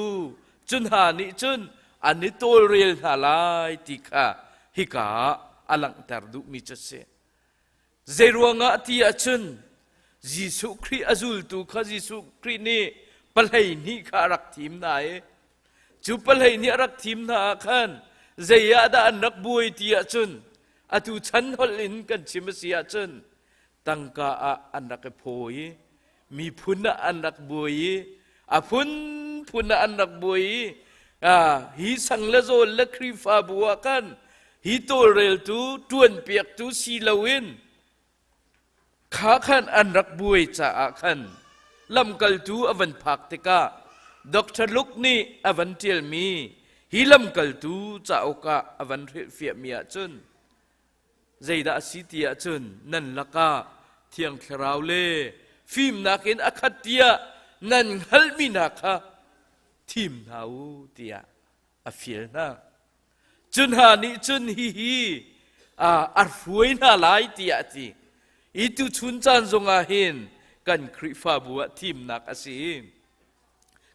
cu hna nih cun an i tawlrel hna lai ti kha hika ah a langhter duhmi cu a si. Zeiruangah ti ahcun Jesuh Khrih a zultu kha Jesuh Khrih nih pahlei hnih kha a rak thim hna i cu pahlei hnih a rak thim hna ah khan zei ah dah an rak buai ti ahcun atu chan holh in kan chim a si ahcun tangka ah an rak i phaw i miphun ah an rak buai i a phunphun ah an rak buai i hi sang le zawl le Khrihfabu ah khan hi tawlreltu ṭuanpiaktu si loin kha khan an rak buai caah khan lamkaltu a van phak tikah Dr. Luke nih a van ṭialmi hi lamkaltu cauk ah a van hrilhfiahmi ahcun Zeidah a si ti ahcun nan lakah Thiang Thlarau le fimnak in a khat tiah nan hngalhmi hna kha thim hna u tiah a fial hna. Cu hna nih cun hihi a hruai hna lai tiah a ti. I tuchun caan zongah hin kan Khrihfabu ah thimnak a si i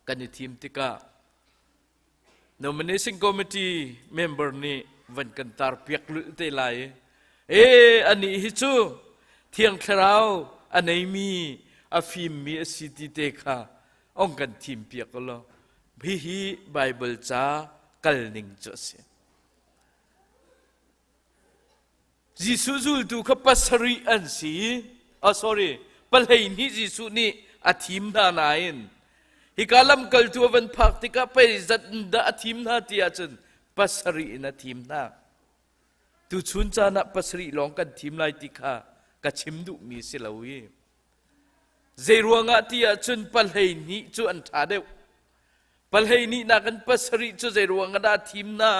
kan i thim tikah Nomination committee member nih van kan tar piak lulh te lai. E anih hi cu Thiang Thlarau a neimi a fimmi a si ti te kha ong kan thim piak law hihi Bible ca kal ning cu a si. Jesuh zultu kha pasarih an si. Oh, sorry, 12 Jesuh nih a thim hna nain hika lamkaltu a van phak tikah pei zat in dah a thim hna ti ahcun pasarih in a thim hna. Tuchun caan ah pasarih lawng kan thim lai ti kha ka chim duhmi si lo i zeiruangah ti ahcun pahlei hnih cu an ṭha deuh. Pahlei nih nakin pasarih cu zeiruangah dah thim na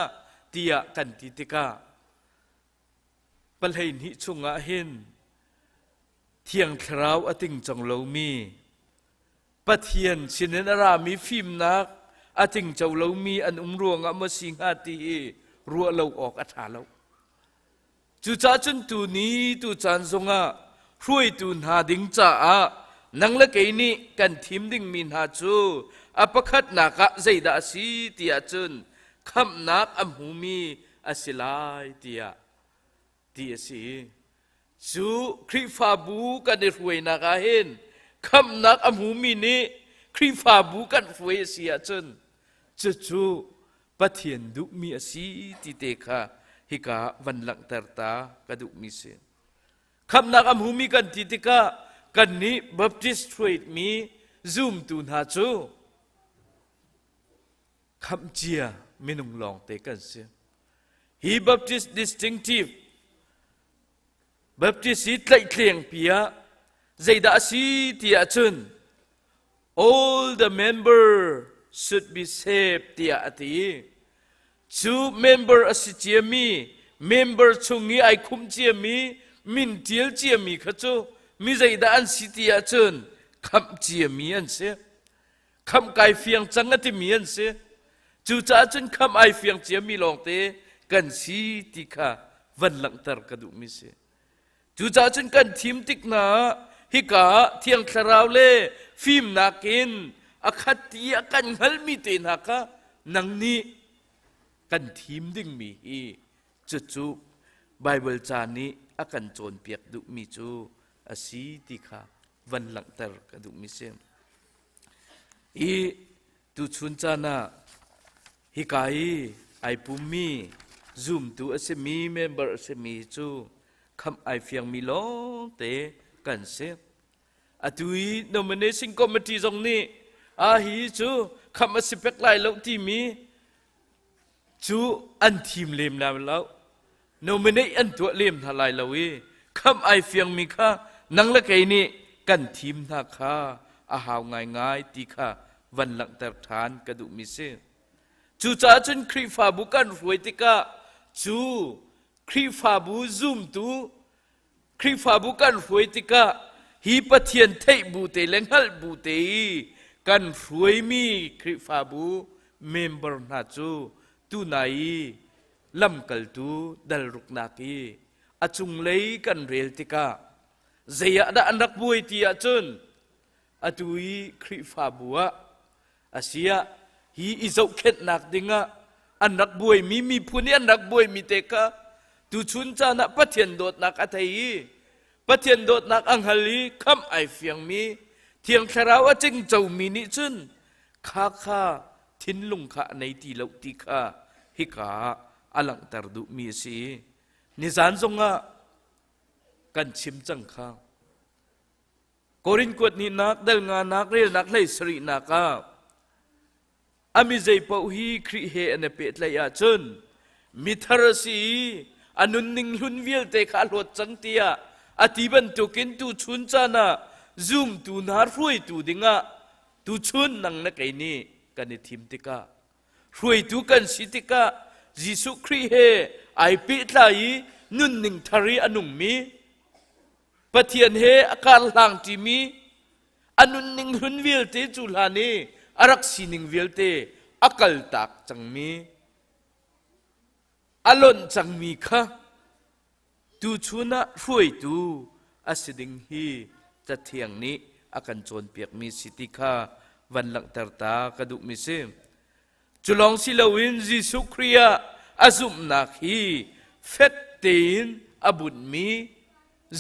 tiah kan ti tikah pahlei hnih chungah hin Thiang Thlarau a tingcong lomi Pathian sinin a rami fimnak a tingco lomi an um ruangah maw si hnga ti hi ruah lo awk a ṭha lo. Cucaah cun tuni tu caan zongah hruaitu hna ding caah nang le kei nih kan thim dingmi hna cu a pakhatnak ah zeidah a si ti ahcun khamhnak a hmumi a si lai tiah ti a si. Cu Khrihfabu kan i hruainak ah hin khamhnak a hmumi nih Khrihfabu kan hruai a si ahcun cucu Pathian duhmi a si ti te kha hika van langhter ta ka duhmi si. Khamhnak a hmumi kan ti tikah kannih Baptist hruaimi zumtu hna cu khamh cia minung lawngte kan si. Hi Baptist distinctive Baptist hi tlaihtleng pi ah zeidah a si ti ahcun all the member should be saved tiah a ti. Cu member a si ciami member chung i ai khumh ciami min ṭial ciami kha cu mi zeidah an si ti ahcun khamh ciami an si. Khamh kai fiang cang a timi an si. Cucaah cun khamh ai fiang ciami lawngte kan si ti kha van langhter ka duhmi si. Cucaah cun kan thim tik hna ah hika ah Thiang Thlarau le fimnak in a khat ti a kan hngalmi te hna kha nang nih kan thim dingmi hi cucu Baibal ca nih a kan cawnpiak duhmi cu a si ti kha van langhter ka duhmi si. I tuchun caan ah hika i ai pummi zumtu a simi member a simi cu khamh ai fiangmi lawngte kan si. Atu i nomination committee zong nih a hi cu khamh a si pek lai lo timi cu an thim lem lai lo. Nominate an tuah lem hna lai lo i khamh ai fiangmi kha nang le kei nih kan thim hna kha a hau ngaingai ti kha van langhter ṭhan ka duhmi si. Cucaah cun Khrihfabu kan hruai tikah cu Khrihfabu zumtu Khrihfabu kan hruai tikah hi Pathian theih bu te le hngalh bu te i kan hruaimi Khrihfabu member hna cu tunai i lamkaltu dal ruknak i a cunglei kan rel tikah zei ah dah an rak buai ti ahcun atu i Khrihfabu ah asiah hi i zohkhenhnak dingah an rak buaimi miphun i an rak buaimi te kha tuchun caan ah Pathian dawtnak a thei i Pathian dawtnak a hngal i khamh ai fiangmi Thiang Thlarau a cingcomi nih cun kha kha thinlung kha a nei ti lo ti kha hika ah a langhter duhmi a si. Nizan zongah kan chim cang kha. Korin kuat hnihnak dal nganak relnak hlei sarihnak ah a mi zei paoh hi Khrih he an i pehtlaih ahcun mithar a si i a nunning hlun vialte kha a hlawt cang tiah a ti bantukin tuchun caan ah zumtu hna hruaitu dingah tuchun nang le kei nih kan i thim tikah hruaitu kan si tikah Jesuh Khrih he ai pehtlai i nunning thar i a nungmi Pathian he a karhlang ṭimi a nunning hlun vialte cu hlan i a rak sining vialte a kaltak cangmi a lonh cangmi kha tuchun ah hruaitu a si ding hi Cathiang nih a kan cawnpiakmi si ti kha van langhter ta ka duhmi si. Cu lawng si loin Jesuh Khrih ah a zumhnak hi fek tein a bunhmi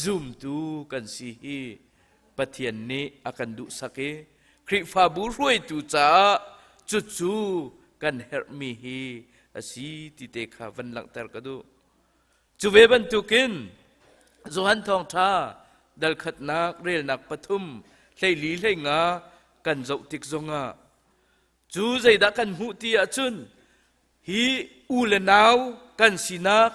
zumtu kan si hi Pathian nih a kan duhsak i Khrihfabu hruaitu caah cucu kan herhmi hi a si ti te kha van langhter ka duh. Cu ve bantukin Johan Thawngṭha dal khatnak relnak pathum 14 hleinga kan zoh tik zongah Cu zeidah kan hmuh ti ahcun hi u le nau kan sinak,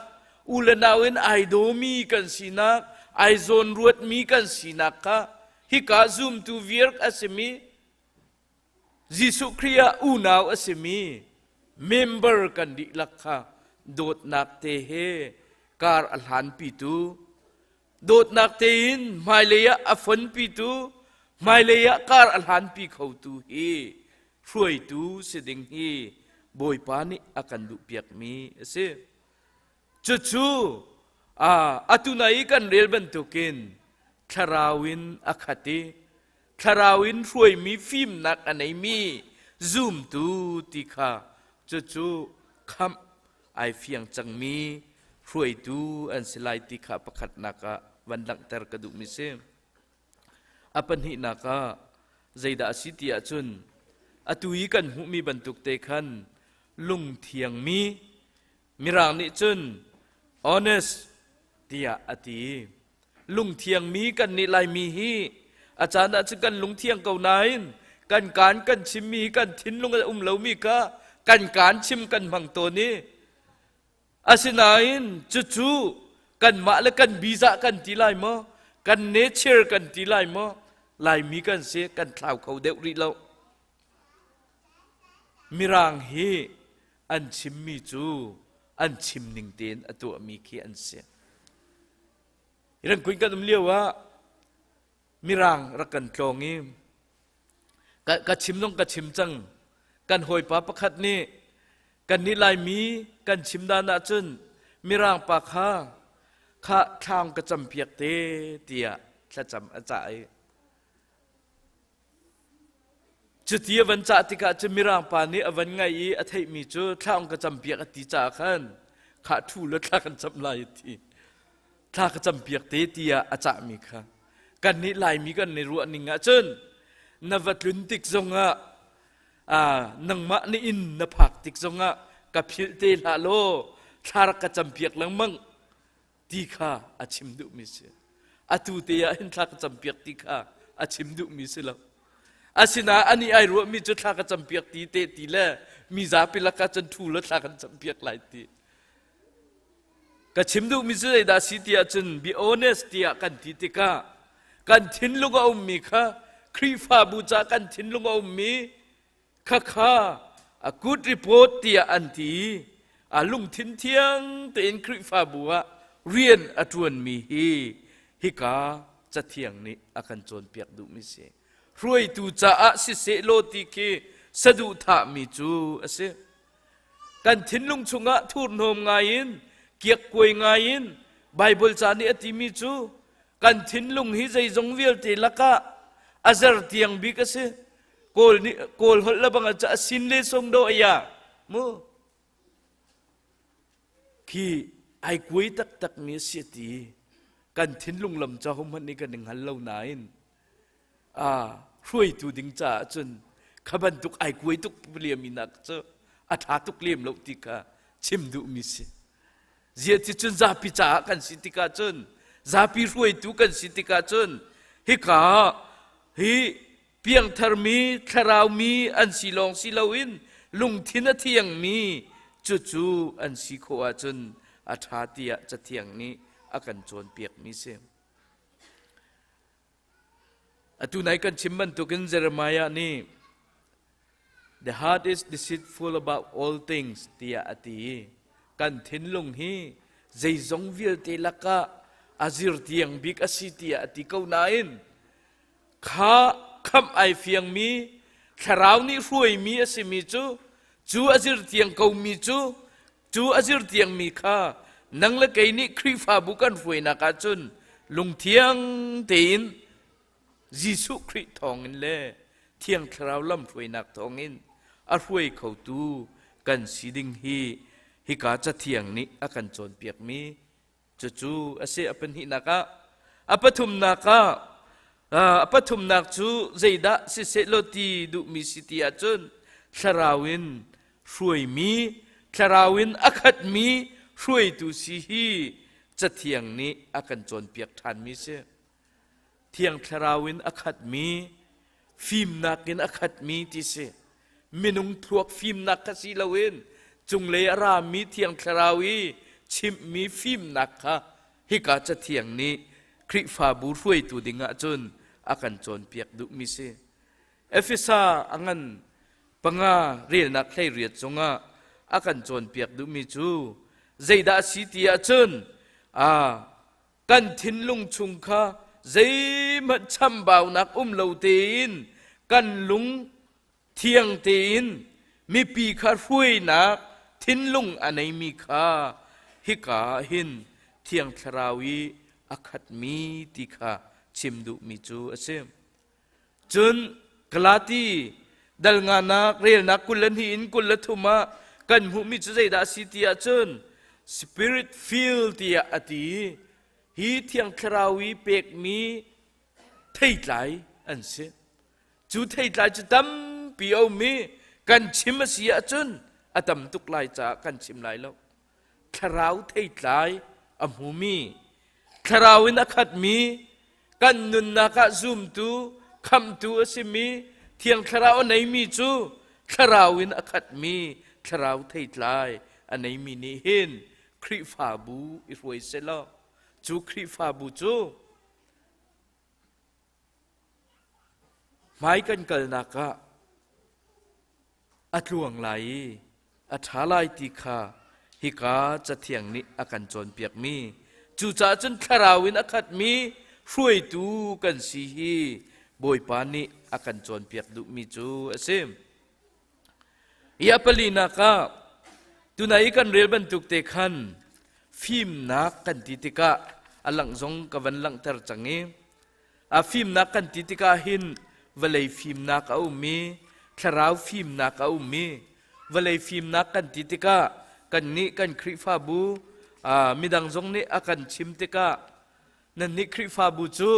u le nau in ai dawmi kan sinak, ai zawnruatmi kan sinak kha hika zumtu viar a simi Jesuh Khrih ah unau a simi member kan dihlak kha dawtnak te he kar a hlanpitu, dawtnak tein hmailei ah a fonpitu, hmailei ah kar a hlanpi khotu hi hruaitu si ding hi Bawipa nih a kan duhpiakmi a si. Cucu atu nai i kan rel bantukin thlarau in a khat i thlarau in hruaimi fimnak a neimi zumtu ti kha cucu khamh ai fiang cangmi hruaitu an si lai ti kha pakhatnak ah van langhter ka duhmi si. A pahnihnak ah zeidah a si ti ahcun atu i kan hmuhmi bantuk te khan lungthiangmi Mirang nih cun honest tiah a ti. Lungthiangmi kan nih Laimi hi a caan ah cun kan lungthiang ko nain kan kaan kan chimmi kan thinlung a um lomi kha kan kaan chim kan hmang tawn i asinain cucu kanmah le kan biza kan ti lai maw kan nature kan ti lai maw Laimi kan si kan thlau kho deuh rih lo. Mirang hi an chimmi cu an chim ning tein a tuahmi khi an si. Rengkuin kan um lio ah Mirang rak kan tlawng i ka chim zong ka chim cang. Kan hawipa pakhat nih kan nih Laimi kan chim dan ahcun Mirang pa kha kha thlaang ka campiak te tiah thlacam a cah i Cuti a van cah tikah cun Mirang pa nih a van ngaih i a theihmi cu thlaung ka campiak a ti caah khan khah ṭhu law thla kan cam lai a ti. Thla ka campiak te tiah a cahmi kha. Kannih Laimi kan i ruah ning ahcun na va tlun tik zongah nangmah na inn na phak tik zongah ka philh te hlah law thla rak ka campiak lengmang ti kha a chim duhmi si. Atu te ah hin thla ka campiak ti kha a chim duhmi si lo. Asinain ani ai ruahmi cu thla ka campiak ti te ti le mi zapi lakah cun thu law thla kan campiak lai ti. Ka chim duhmi cu zeidah si ti ahcun be honest tiah kan ti tikah kan thinlung a ummi kha Khrihfabu ca kan thinlung a ummi Khakha a good report tiah an ti i a lungthin thiang tein Khrihfabu ah rian a ṭuanmi hi hika Cathiang nih a kan cawnpiak duhmi si. Hruaitu caah siseh law ti khi saduhthahmi cu a si. Kan thinlung chungah thurhnawm ngaiin, kiakkuai ngaiin Baibal ca nih a timi cu kan thinlung hi zeizong vialte lakah a zertiang bik a si. Kawl nih Kawl holh le bang a sin le song do aya mu khi ai kuai taktak mi a si ti kan thinlung lam ca hom hmanh nih kan i hngal lo nain a hruaitu ding caah cun kha bantuk ai kuai tuk liam nak cu a ṭha tuk lem lo ti kha chim duhmi si Ziah ti cun zapi caah kan si tikah cun zapi hruaitu kan si tikah cun hika hi piangtharmi thlaraumi an si lawng si loin lungthin a thiangmi cucu an si khawh ahcun a ṭha tiah Cathiang nih a kan cawnpiakmi si. Atu nai kan chim bantukin Jeremiah nih The heart is deceitful about all things tiah a ti. Kan thinlung hi zeizong vialte lakah a zirtiang bik a si tiah a ti ko nain kha khamh ai fiangmi thlarau nih hruaimi a simi cu cu a zirtiang komi cu cu a zirtiangmi kha nang le kei nih Khrihfabu kan hruainak ahcun lungthiang tein Jesuh Khrih thawngin le Thiang Thlarau lamhruainak thawngin a hruai khotu kan si ding hi hika Cathiang nih a kan cawnpiakmi cucu a si. A pahnihnak ah a pathumnak ah a pathumnak cu zeidah siseh law ti duhmi si ti ahcun thlarau in hruaimi thlarau in a khatmi hruaitu si hi Cathiang nih a kan cawnpiak ṭhanmi si. Thiang Thlarau in a khatmi, fimnak in a khatmi ti si. Minung thluak fimnak kha si loin cunglei a rami Thiang Thlarau i chimhmi fimnak kha hika cathiang nih Khrihfabu hruaitu ding ahcun a kan cawnpiak duhmi si. Efesa a ngan panga relnak 18 cungah a kan cawnpiak duhmi cu zeidah a si ti ahcun a kan thinlung chung kha zeihmanh chambaunak um lo tein kan lung thiang tein mipi kha hruainak thinlung a neimi kha hika ah hin Thiang Thlarau i a khatmi ti kha chim duhmi cu a si. Cun Galati dal nganak relnak 22 in 23 ah kan hmuhmi cu zeidah a si ti ahcun Spirit fill tiah a ti. Hi Thiang Thlarau i pekmi theitlai an si. Cu theitlai cu tampi a um i kan chim a si ahcun a tam tuk lai caah kan chim lai lo. Thlarau theitlai a hmumi, thlarau in a khatmi, kan nunnak ah zumtu, khamhtu a simi, Thiang Thlarau a neimi cu thlarau in a khatmi, thlarau theitlai a neimi nih hin Khrihfabu i hruai selaw cu Khrihfabu cu Hmai kan kalnak ah a tluang lai i a ṭha lai ti kha hika Cathiang nih a kan cawnpiakmi. Cucaah cun thlarau in a khatmi hruaitu kan si hi Bawipa nih a kan cawnpiak duhmi cu a si. Hi a palinak ah tunai i kan rel bantuk te khan fimnak kan ti tikah a langh zong ka van langhter cang i a fimnak kan ti tikah hin vawlei fimnak a um i thlarau fimnak a um i vawlei fimnak kan ti tikah kannih kan Khrihfabu midang zong nih a kan chim tikah nannih Khrihfabu cu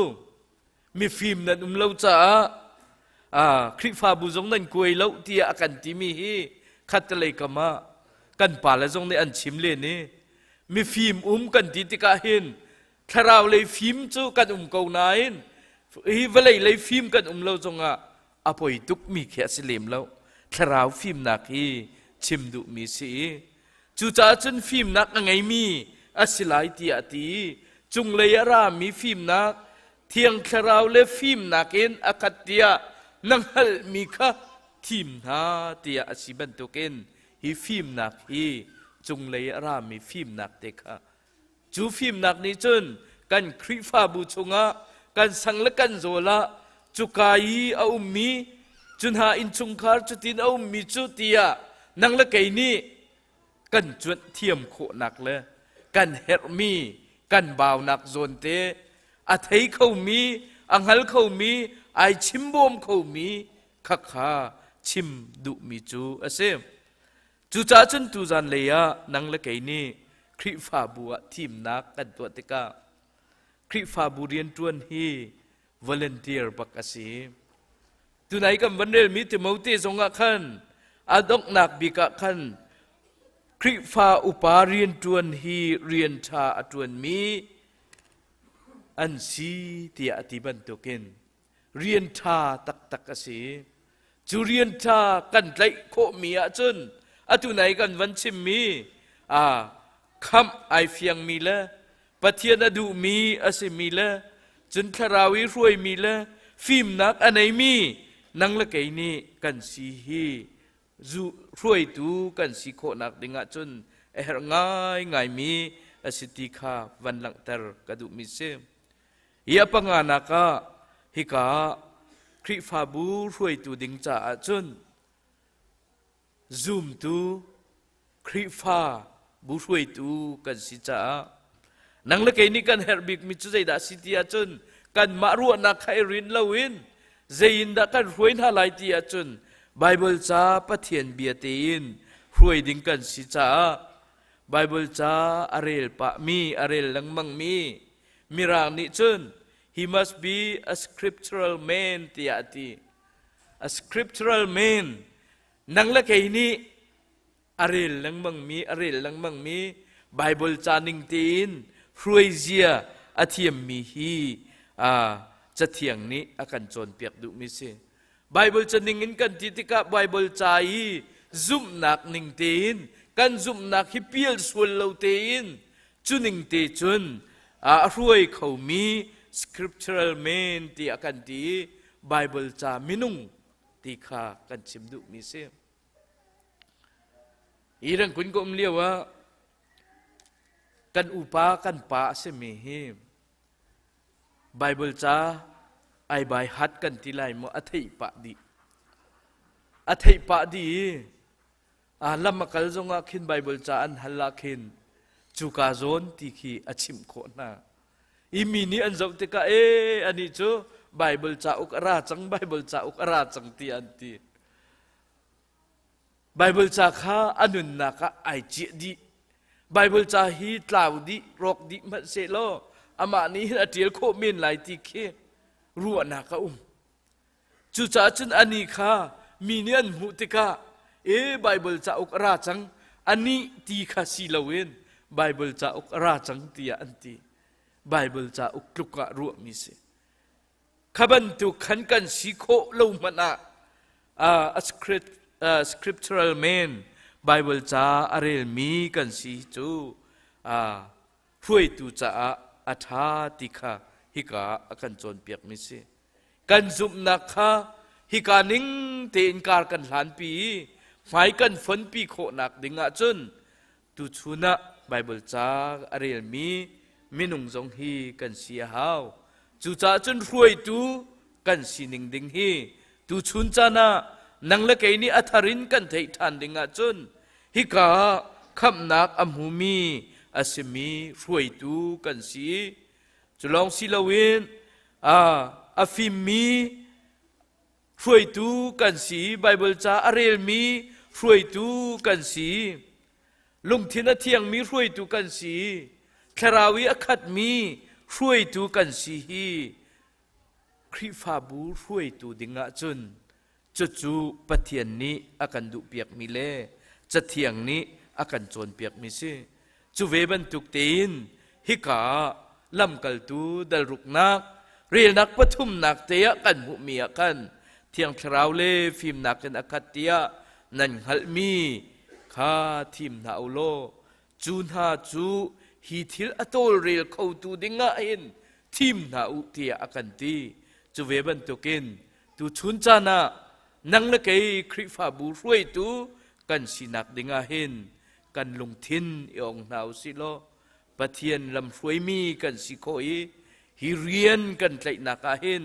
mifim nan um lo caah Khrihfabu zong nan kuai lo tiah a kan timi hi khattelei kam ah kan pale zong nih an chim len i mifim um kan ti tikah hin thlarau lei fim cu kan um ko nain hi vawlei lei fim kan um lo zongah a poi tukmi khi a si lem lo. Thlarau fimnak hi chim duhmi si i cucaah cun fimnak a ngeimi a si lai tiah a ti i cunglei a rami fimnak Thiang Thlarau le fimnak in a khat tiah na hngalhmi kha thim hna tiah a si bantukin hi fimnak hi cunglei a rami fimnak te kha cu fimnak nih cun kan Khrihfabu chungah kan sang le kan zawl ah cuka i a ummi cu hna innchungkhar cutin a ummi cu tiah nang le kei nih kan cuanh thiam khawhnak le kan herhmi kan baunak zawn te a thei khomi a hngal khomi ai chimbawm khomi khakha chim duhmi cu a si. Cucaah cun tuzan lei ah nang le kei nih Khrihfabu ah thimnak kan tuah tikah Khrihfabu rianṭuan hi volunteer bak a si. Tunai kan van relmi Timote zongah khan a donghnak bik ah khan Khrihfa upa rianṭuan hi rian ṭha a ṭuanmi an si tiah a ti bantukin rian ṭha taktak a si. Cu rian ṭha kan tlaih khawhmi ahcun atu nai kan van chimmi a khamh ai fiangmi le Pathian a duhmi a simi le cun thlarau i hruaimi le fimnak a neimi nang le kei nih kan si hi zu hruaitu kan si khawhnak ding ahcun a herh ngaingaimi a si ti kha van langhter ka duhmi si. Hi a panganak ah hika Khrihfabu hruaitu ding caah cun zumtu Khrihfa bu hruaitu kan si caah nang le kei nih kan herh bikmi cu zeidah a si ti ahcun kanmah ruahnak kha i rin loin zei in dah kan hruai hna lai ti ahcun Baibal ca Pathian bia tein hruai ding kan si caah Baibal ca a rel pahmi a rel lengmangmi Mirang nih cun he must be a scriptural man tiah a ti. A scriptural man nang le kei nih a rel lengmangmi a rel lengmangmi Bible ca ning tein hruai zia a thiammi hi cathiang nih a kan cawnpiak duhmi si. Bible ca ning in kan ti tikah Bible ca i zumhnak ning tein kan zumhnak hi pial sual lo tein. Cuning te cun a hruai khomi scriptural man ti a kan ti i Bible ca minung ti kha kan chim duhmi si. Hi rangkun ka um lio ah kan upa kan pa a simi hi Bible ca ai bai hat kan ti lai maw a theih pah dih. A theih pah dih i lam a kal zongah khin Bible ca an hal ah khin cuka zawn ti khi a chimh khawh hna. I mi nih an zoh tikah ee anih cu Bible cauk a ra cang Bible cauk a ra cang ti an ti. Bible ca kha a nunnak ah ai ciah dih. Bible ca hi tlau dih, rawk dih hmanh sehlaw amah nih hin a ṭial khawh men lai ti khi ruahnak a um. Cucaah cun anih kha mi nih an hmuh tikah e Bible cauk a ra cang anih ti kha si loin Bible cauk a ra cang tiah an ti. Bible cauk tluk ah ruahmi si. Kha bantuk khan kan si khawh lo hmanh ah a scriptural man Bible ca a relmi kan si cu hruaitu caah a ṭha ti kha hika ah a kan cawnpiakmi si. Kan zumhnak kha hika ning tein kar kan hlanpi i hmai kan fonpi khawhnak ding ahcun tuchun ah Baibal ca a relmi minung zong hi kan si a hau. Cucaah cun hruaitu kan sining ding hi tuchun caan ah nang le kei nih a thar in kan theih ṭhan ding ahcun hika ah khamhnak a hmumi a simi hruaitu kan si. Cu lawng si loin a fimmi hruaitu kan si, Baibal ca a relmi hruaitu kan si, lungthin a thiangmi hruaitu kan si, thlarau i a khatmi hruaitu kan si hi Khrihfabu hruaitu ding ahcun cucu Pathian nih a kan duhpiakmi le Cathiang nih a kan cawnpiakmi si. Cu ve bantuk tein hika ah lamkaltu dalruknak relnak pathumnak te ah kan hmuhmi ah khan Thiang Thlarau le fimnak in a khat tiah nan hngalhmi kha thim hna u law cu hna cu hi thil a tawlrel khotu dingah hin thim hna u tiah a kan ti. Cu ve bantukin tuchun caan ah nang le kei Khrihfabu hruaitu kan sinak dingah hin kan lungthin i ong hna u sih law Pathian lamhruaimi kan si khawh i hi rian kan tlaihnak ah hin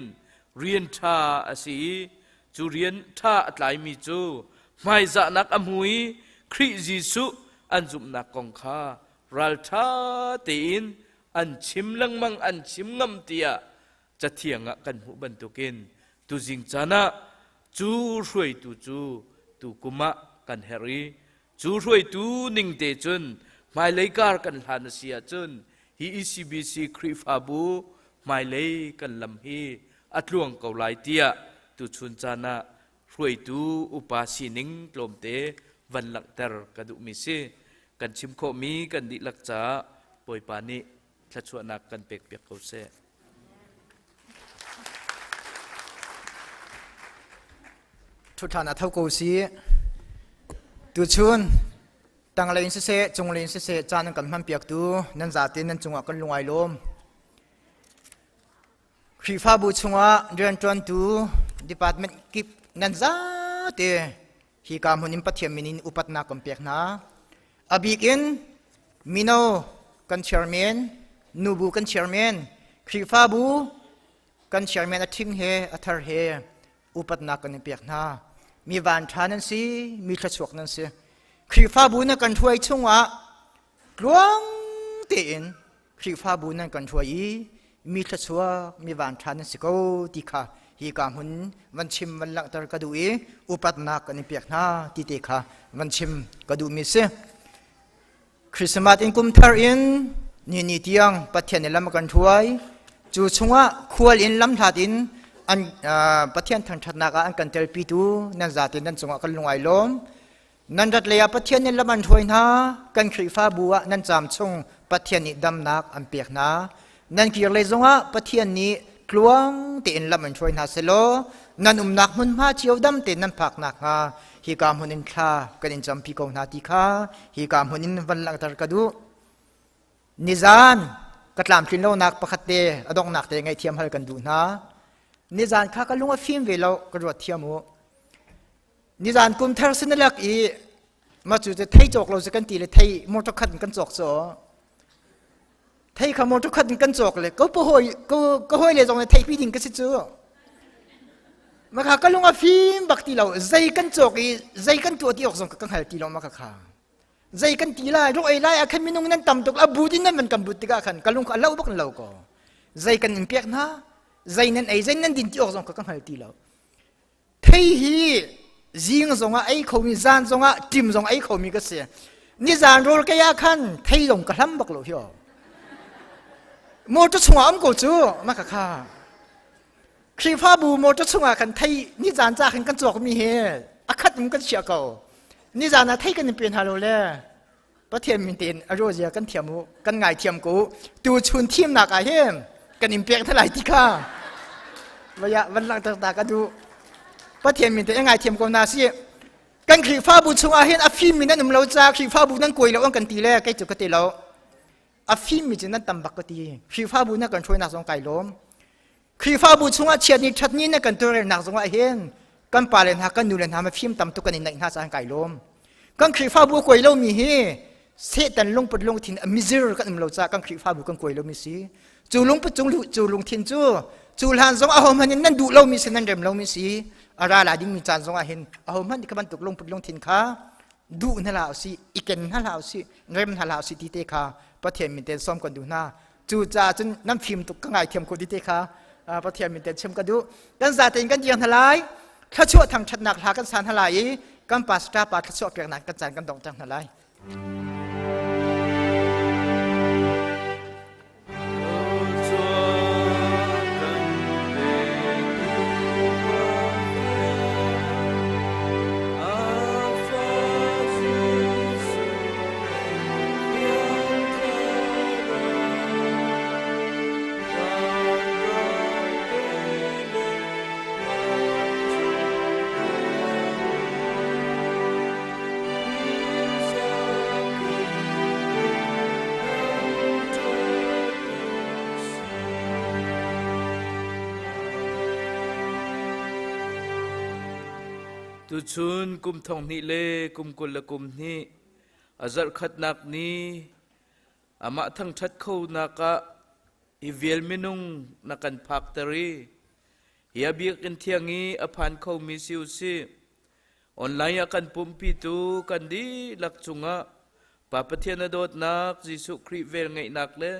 rian ṭha a si i cu rian ṭha a tlaimi cu hmaizahnak a hmu i Khrih Jesuh an zumhnak kong kha ralṭha tein an chim lengmang an chim ngam tiah Cathiang ah kan hmuh bantukin tuzing caan ah cu hruaitu cu tukum ah kan herh i cu hruaitu ning te cun hmailei kar kan hlan a si ahcun hi ECBC Khrihfabu hmailei kan lam hi a tluang ko lai tiah tuchun caan ah hruaitu upa sining tlawmte van langhter ka duhmi si. Kan chim khawhmi kan dihlak caah Bawipa nih thluachuahnak kan pekpiak ko seh. Ṭhutthlan a tho ko si. Tuchun tanglei in siseh, cunglei in siseh caan an kan hmanpiaktu nan zate nan cungah kan lung ai lawm. Khrihfabu chungah rianṭuantu department kip nan zate hika hmun in Pathian min in upatnak kan pek hna. A bik in mino kan chairman, nubu kan chairman, Khrihfabu kan chairman a ṭhing he a thar he upatnak kan in pek hna. Mi vanṭha nan si, mi thluachuak nan si. Khrihfabu na kan hruai chungah tluang tein Khrihfabu nan kan hruai i mi thluachuak, mi vanṭha nan si ko ti kha hi ka hmun van chim van langhter ka duh i upatnak kan in pek hna ti te kha van chim ka duhmi si. Christmas in kum thar in ni ni tiang Pathian nih lam a kan hruai. Cu chungah khual in lamhlat in an Pathian thangṭhatnak ah an kan telpitu nan zate nan cungah kan lung ai lawm. Nan rat lei ah Pathian nih lam an hruai hna. Kan Khrihfabu ah nan caam chung Pathian nih damnak an pek hna. Nan kir lei zongah Pathian nih tluang tein lam an hruai hna selaw nan umnak hmunhma cio dam tein nan phak nakhnga hika hmun in thla kan in campi ko hna ti kha hika hmun in van langhter ka duh. Nizan ka tlamtlin lonak pakhat te a donghnak te ngaihthiam hal kan duh hna. Nizan kha ka lung a fim ve lo ka ruat thiam u. Nizan kum thar sinalak i ma cu thei cawk lo cu kan ti le thei motor khat in kan cawk cu thei kha motor khat in kan cawk le ko pa hoi ko ka hoi le zong le thei pi ding ka si cu ma kha ka lung a fim bak ti lo zei kan cawk i zei kan tuah ti awk zong ka hngal ti lo ma kha kha zei kan ti lai ruk ei lai ah khan minung nan tam tuk a bu din nan van kan but tikah khan ka lung kha a lo bak lo ko zei kan in pek hna zei nan ei zei nan din ti awk zong ka hngal ti lo thei hi zing zongah ei khomi zan zongah ṭim zong ei khomi ka si nizan rawl kei ah khan thei zong ka hlam bak lo hi motor chungah um ko cu ma kha kha Khrihfabu motor chungah khan thei nizan ca khan kan cawk mi he a khat um kan chiah ko nizan ah thei kan in pe hna lo le Pathian min tein a rozia kan thiam u kan ngai thiam ko tu chun thimnak ah hin kan in pek thalai ti kha vaya van lang tak ta ka du Pathian min tein ngai thiam ko na si kan Khrihfabu chungah hin a fim mi nan um lo ca Khrihfabu nan kuai lo an kan ti le kei cu ka ti lo a fim mi cu nan tam bak ka ti Khrihfabu na kan hruainak zong kai lawm Khrihfabu chungah chiat ni ṭhat ni na kan tawlrelnak zongah hin kan pale hna kan nule hna mafim tam tuk kan in naih hna caan kai lawm. Kan Khrihfabu a kuai lomi hi Satan lungput lungthin a mizir kan um lo caah kan Khrihfabu kan kuai lomi si. Cu lungput cung cu lungthin cu cu hlan zong ahohmanh in nan duh lomi si nan rem lomi si a ra la dingmi caan zongah hin ahohmanh nih kha bantuk lungput lungthin kha duh hna hlah usih i ken hna hlah usih rem hna hlah usih ti te kha Pathian min ten sawm kan duh hna. Cucaah cun nan fim tuk ka ngaithiam ko ti te kha Pathian min ten chim ka duh. Kan zatein kan dir hna lai. Thluachuah thangṭhatnak hla kan san hna lai i kan pastor pa thluachuah peknak kan caan kan dongh cang hna lai. Tuchun kum thong hnih le kum 22 a zarhkhatnak ni amah thangṭhat khonak ah hi vial minung na kan phakter i hi a biakinn thiang i a phan khomi si u sih. Online ah kan pumpitu kan dihlak cungah Pa Pathian a dawtnak, Jesuh Khrih velngeihnak le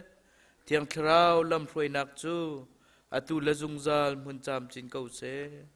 Thiang Thlarau lamhruainak cu atu le zungzal hmun camcin ko seh.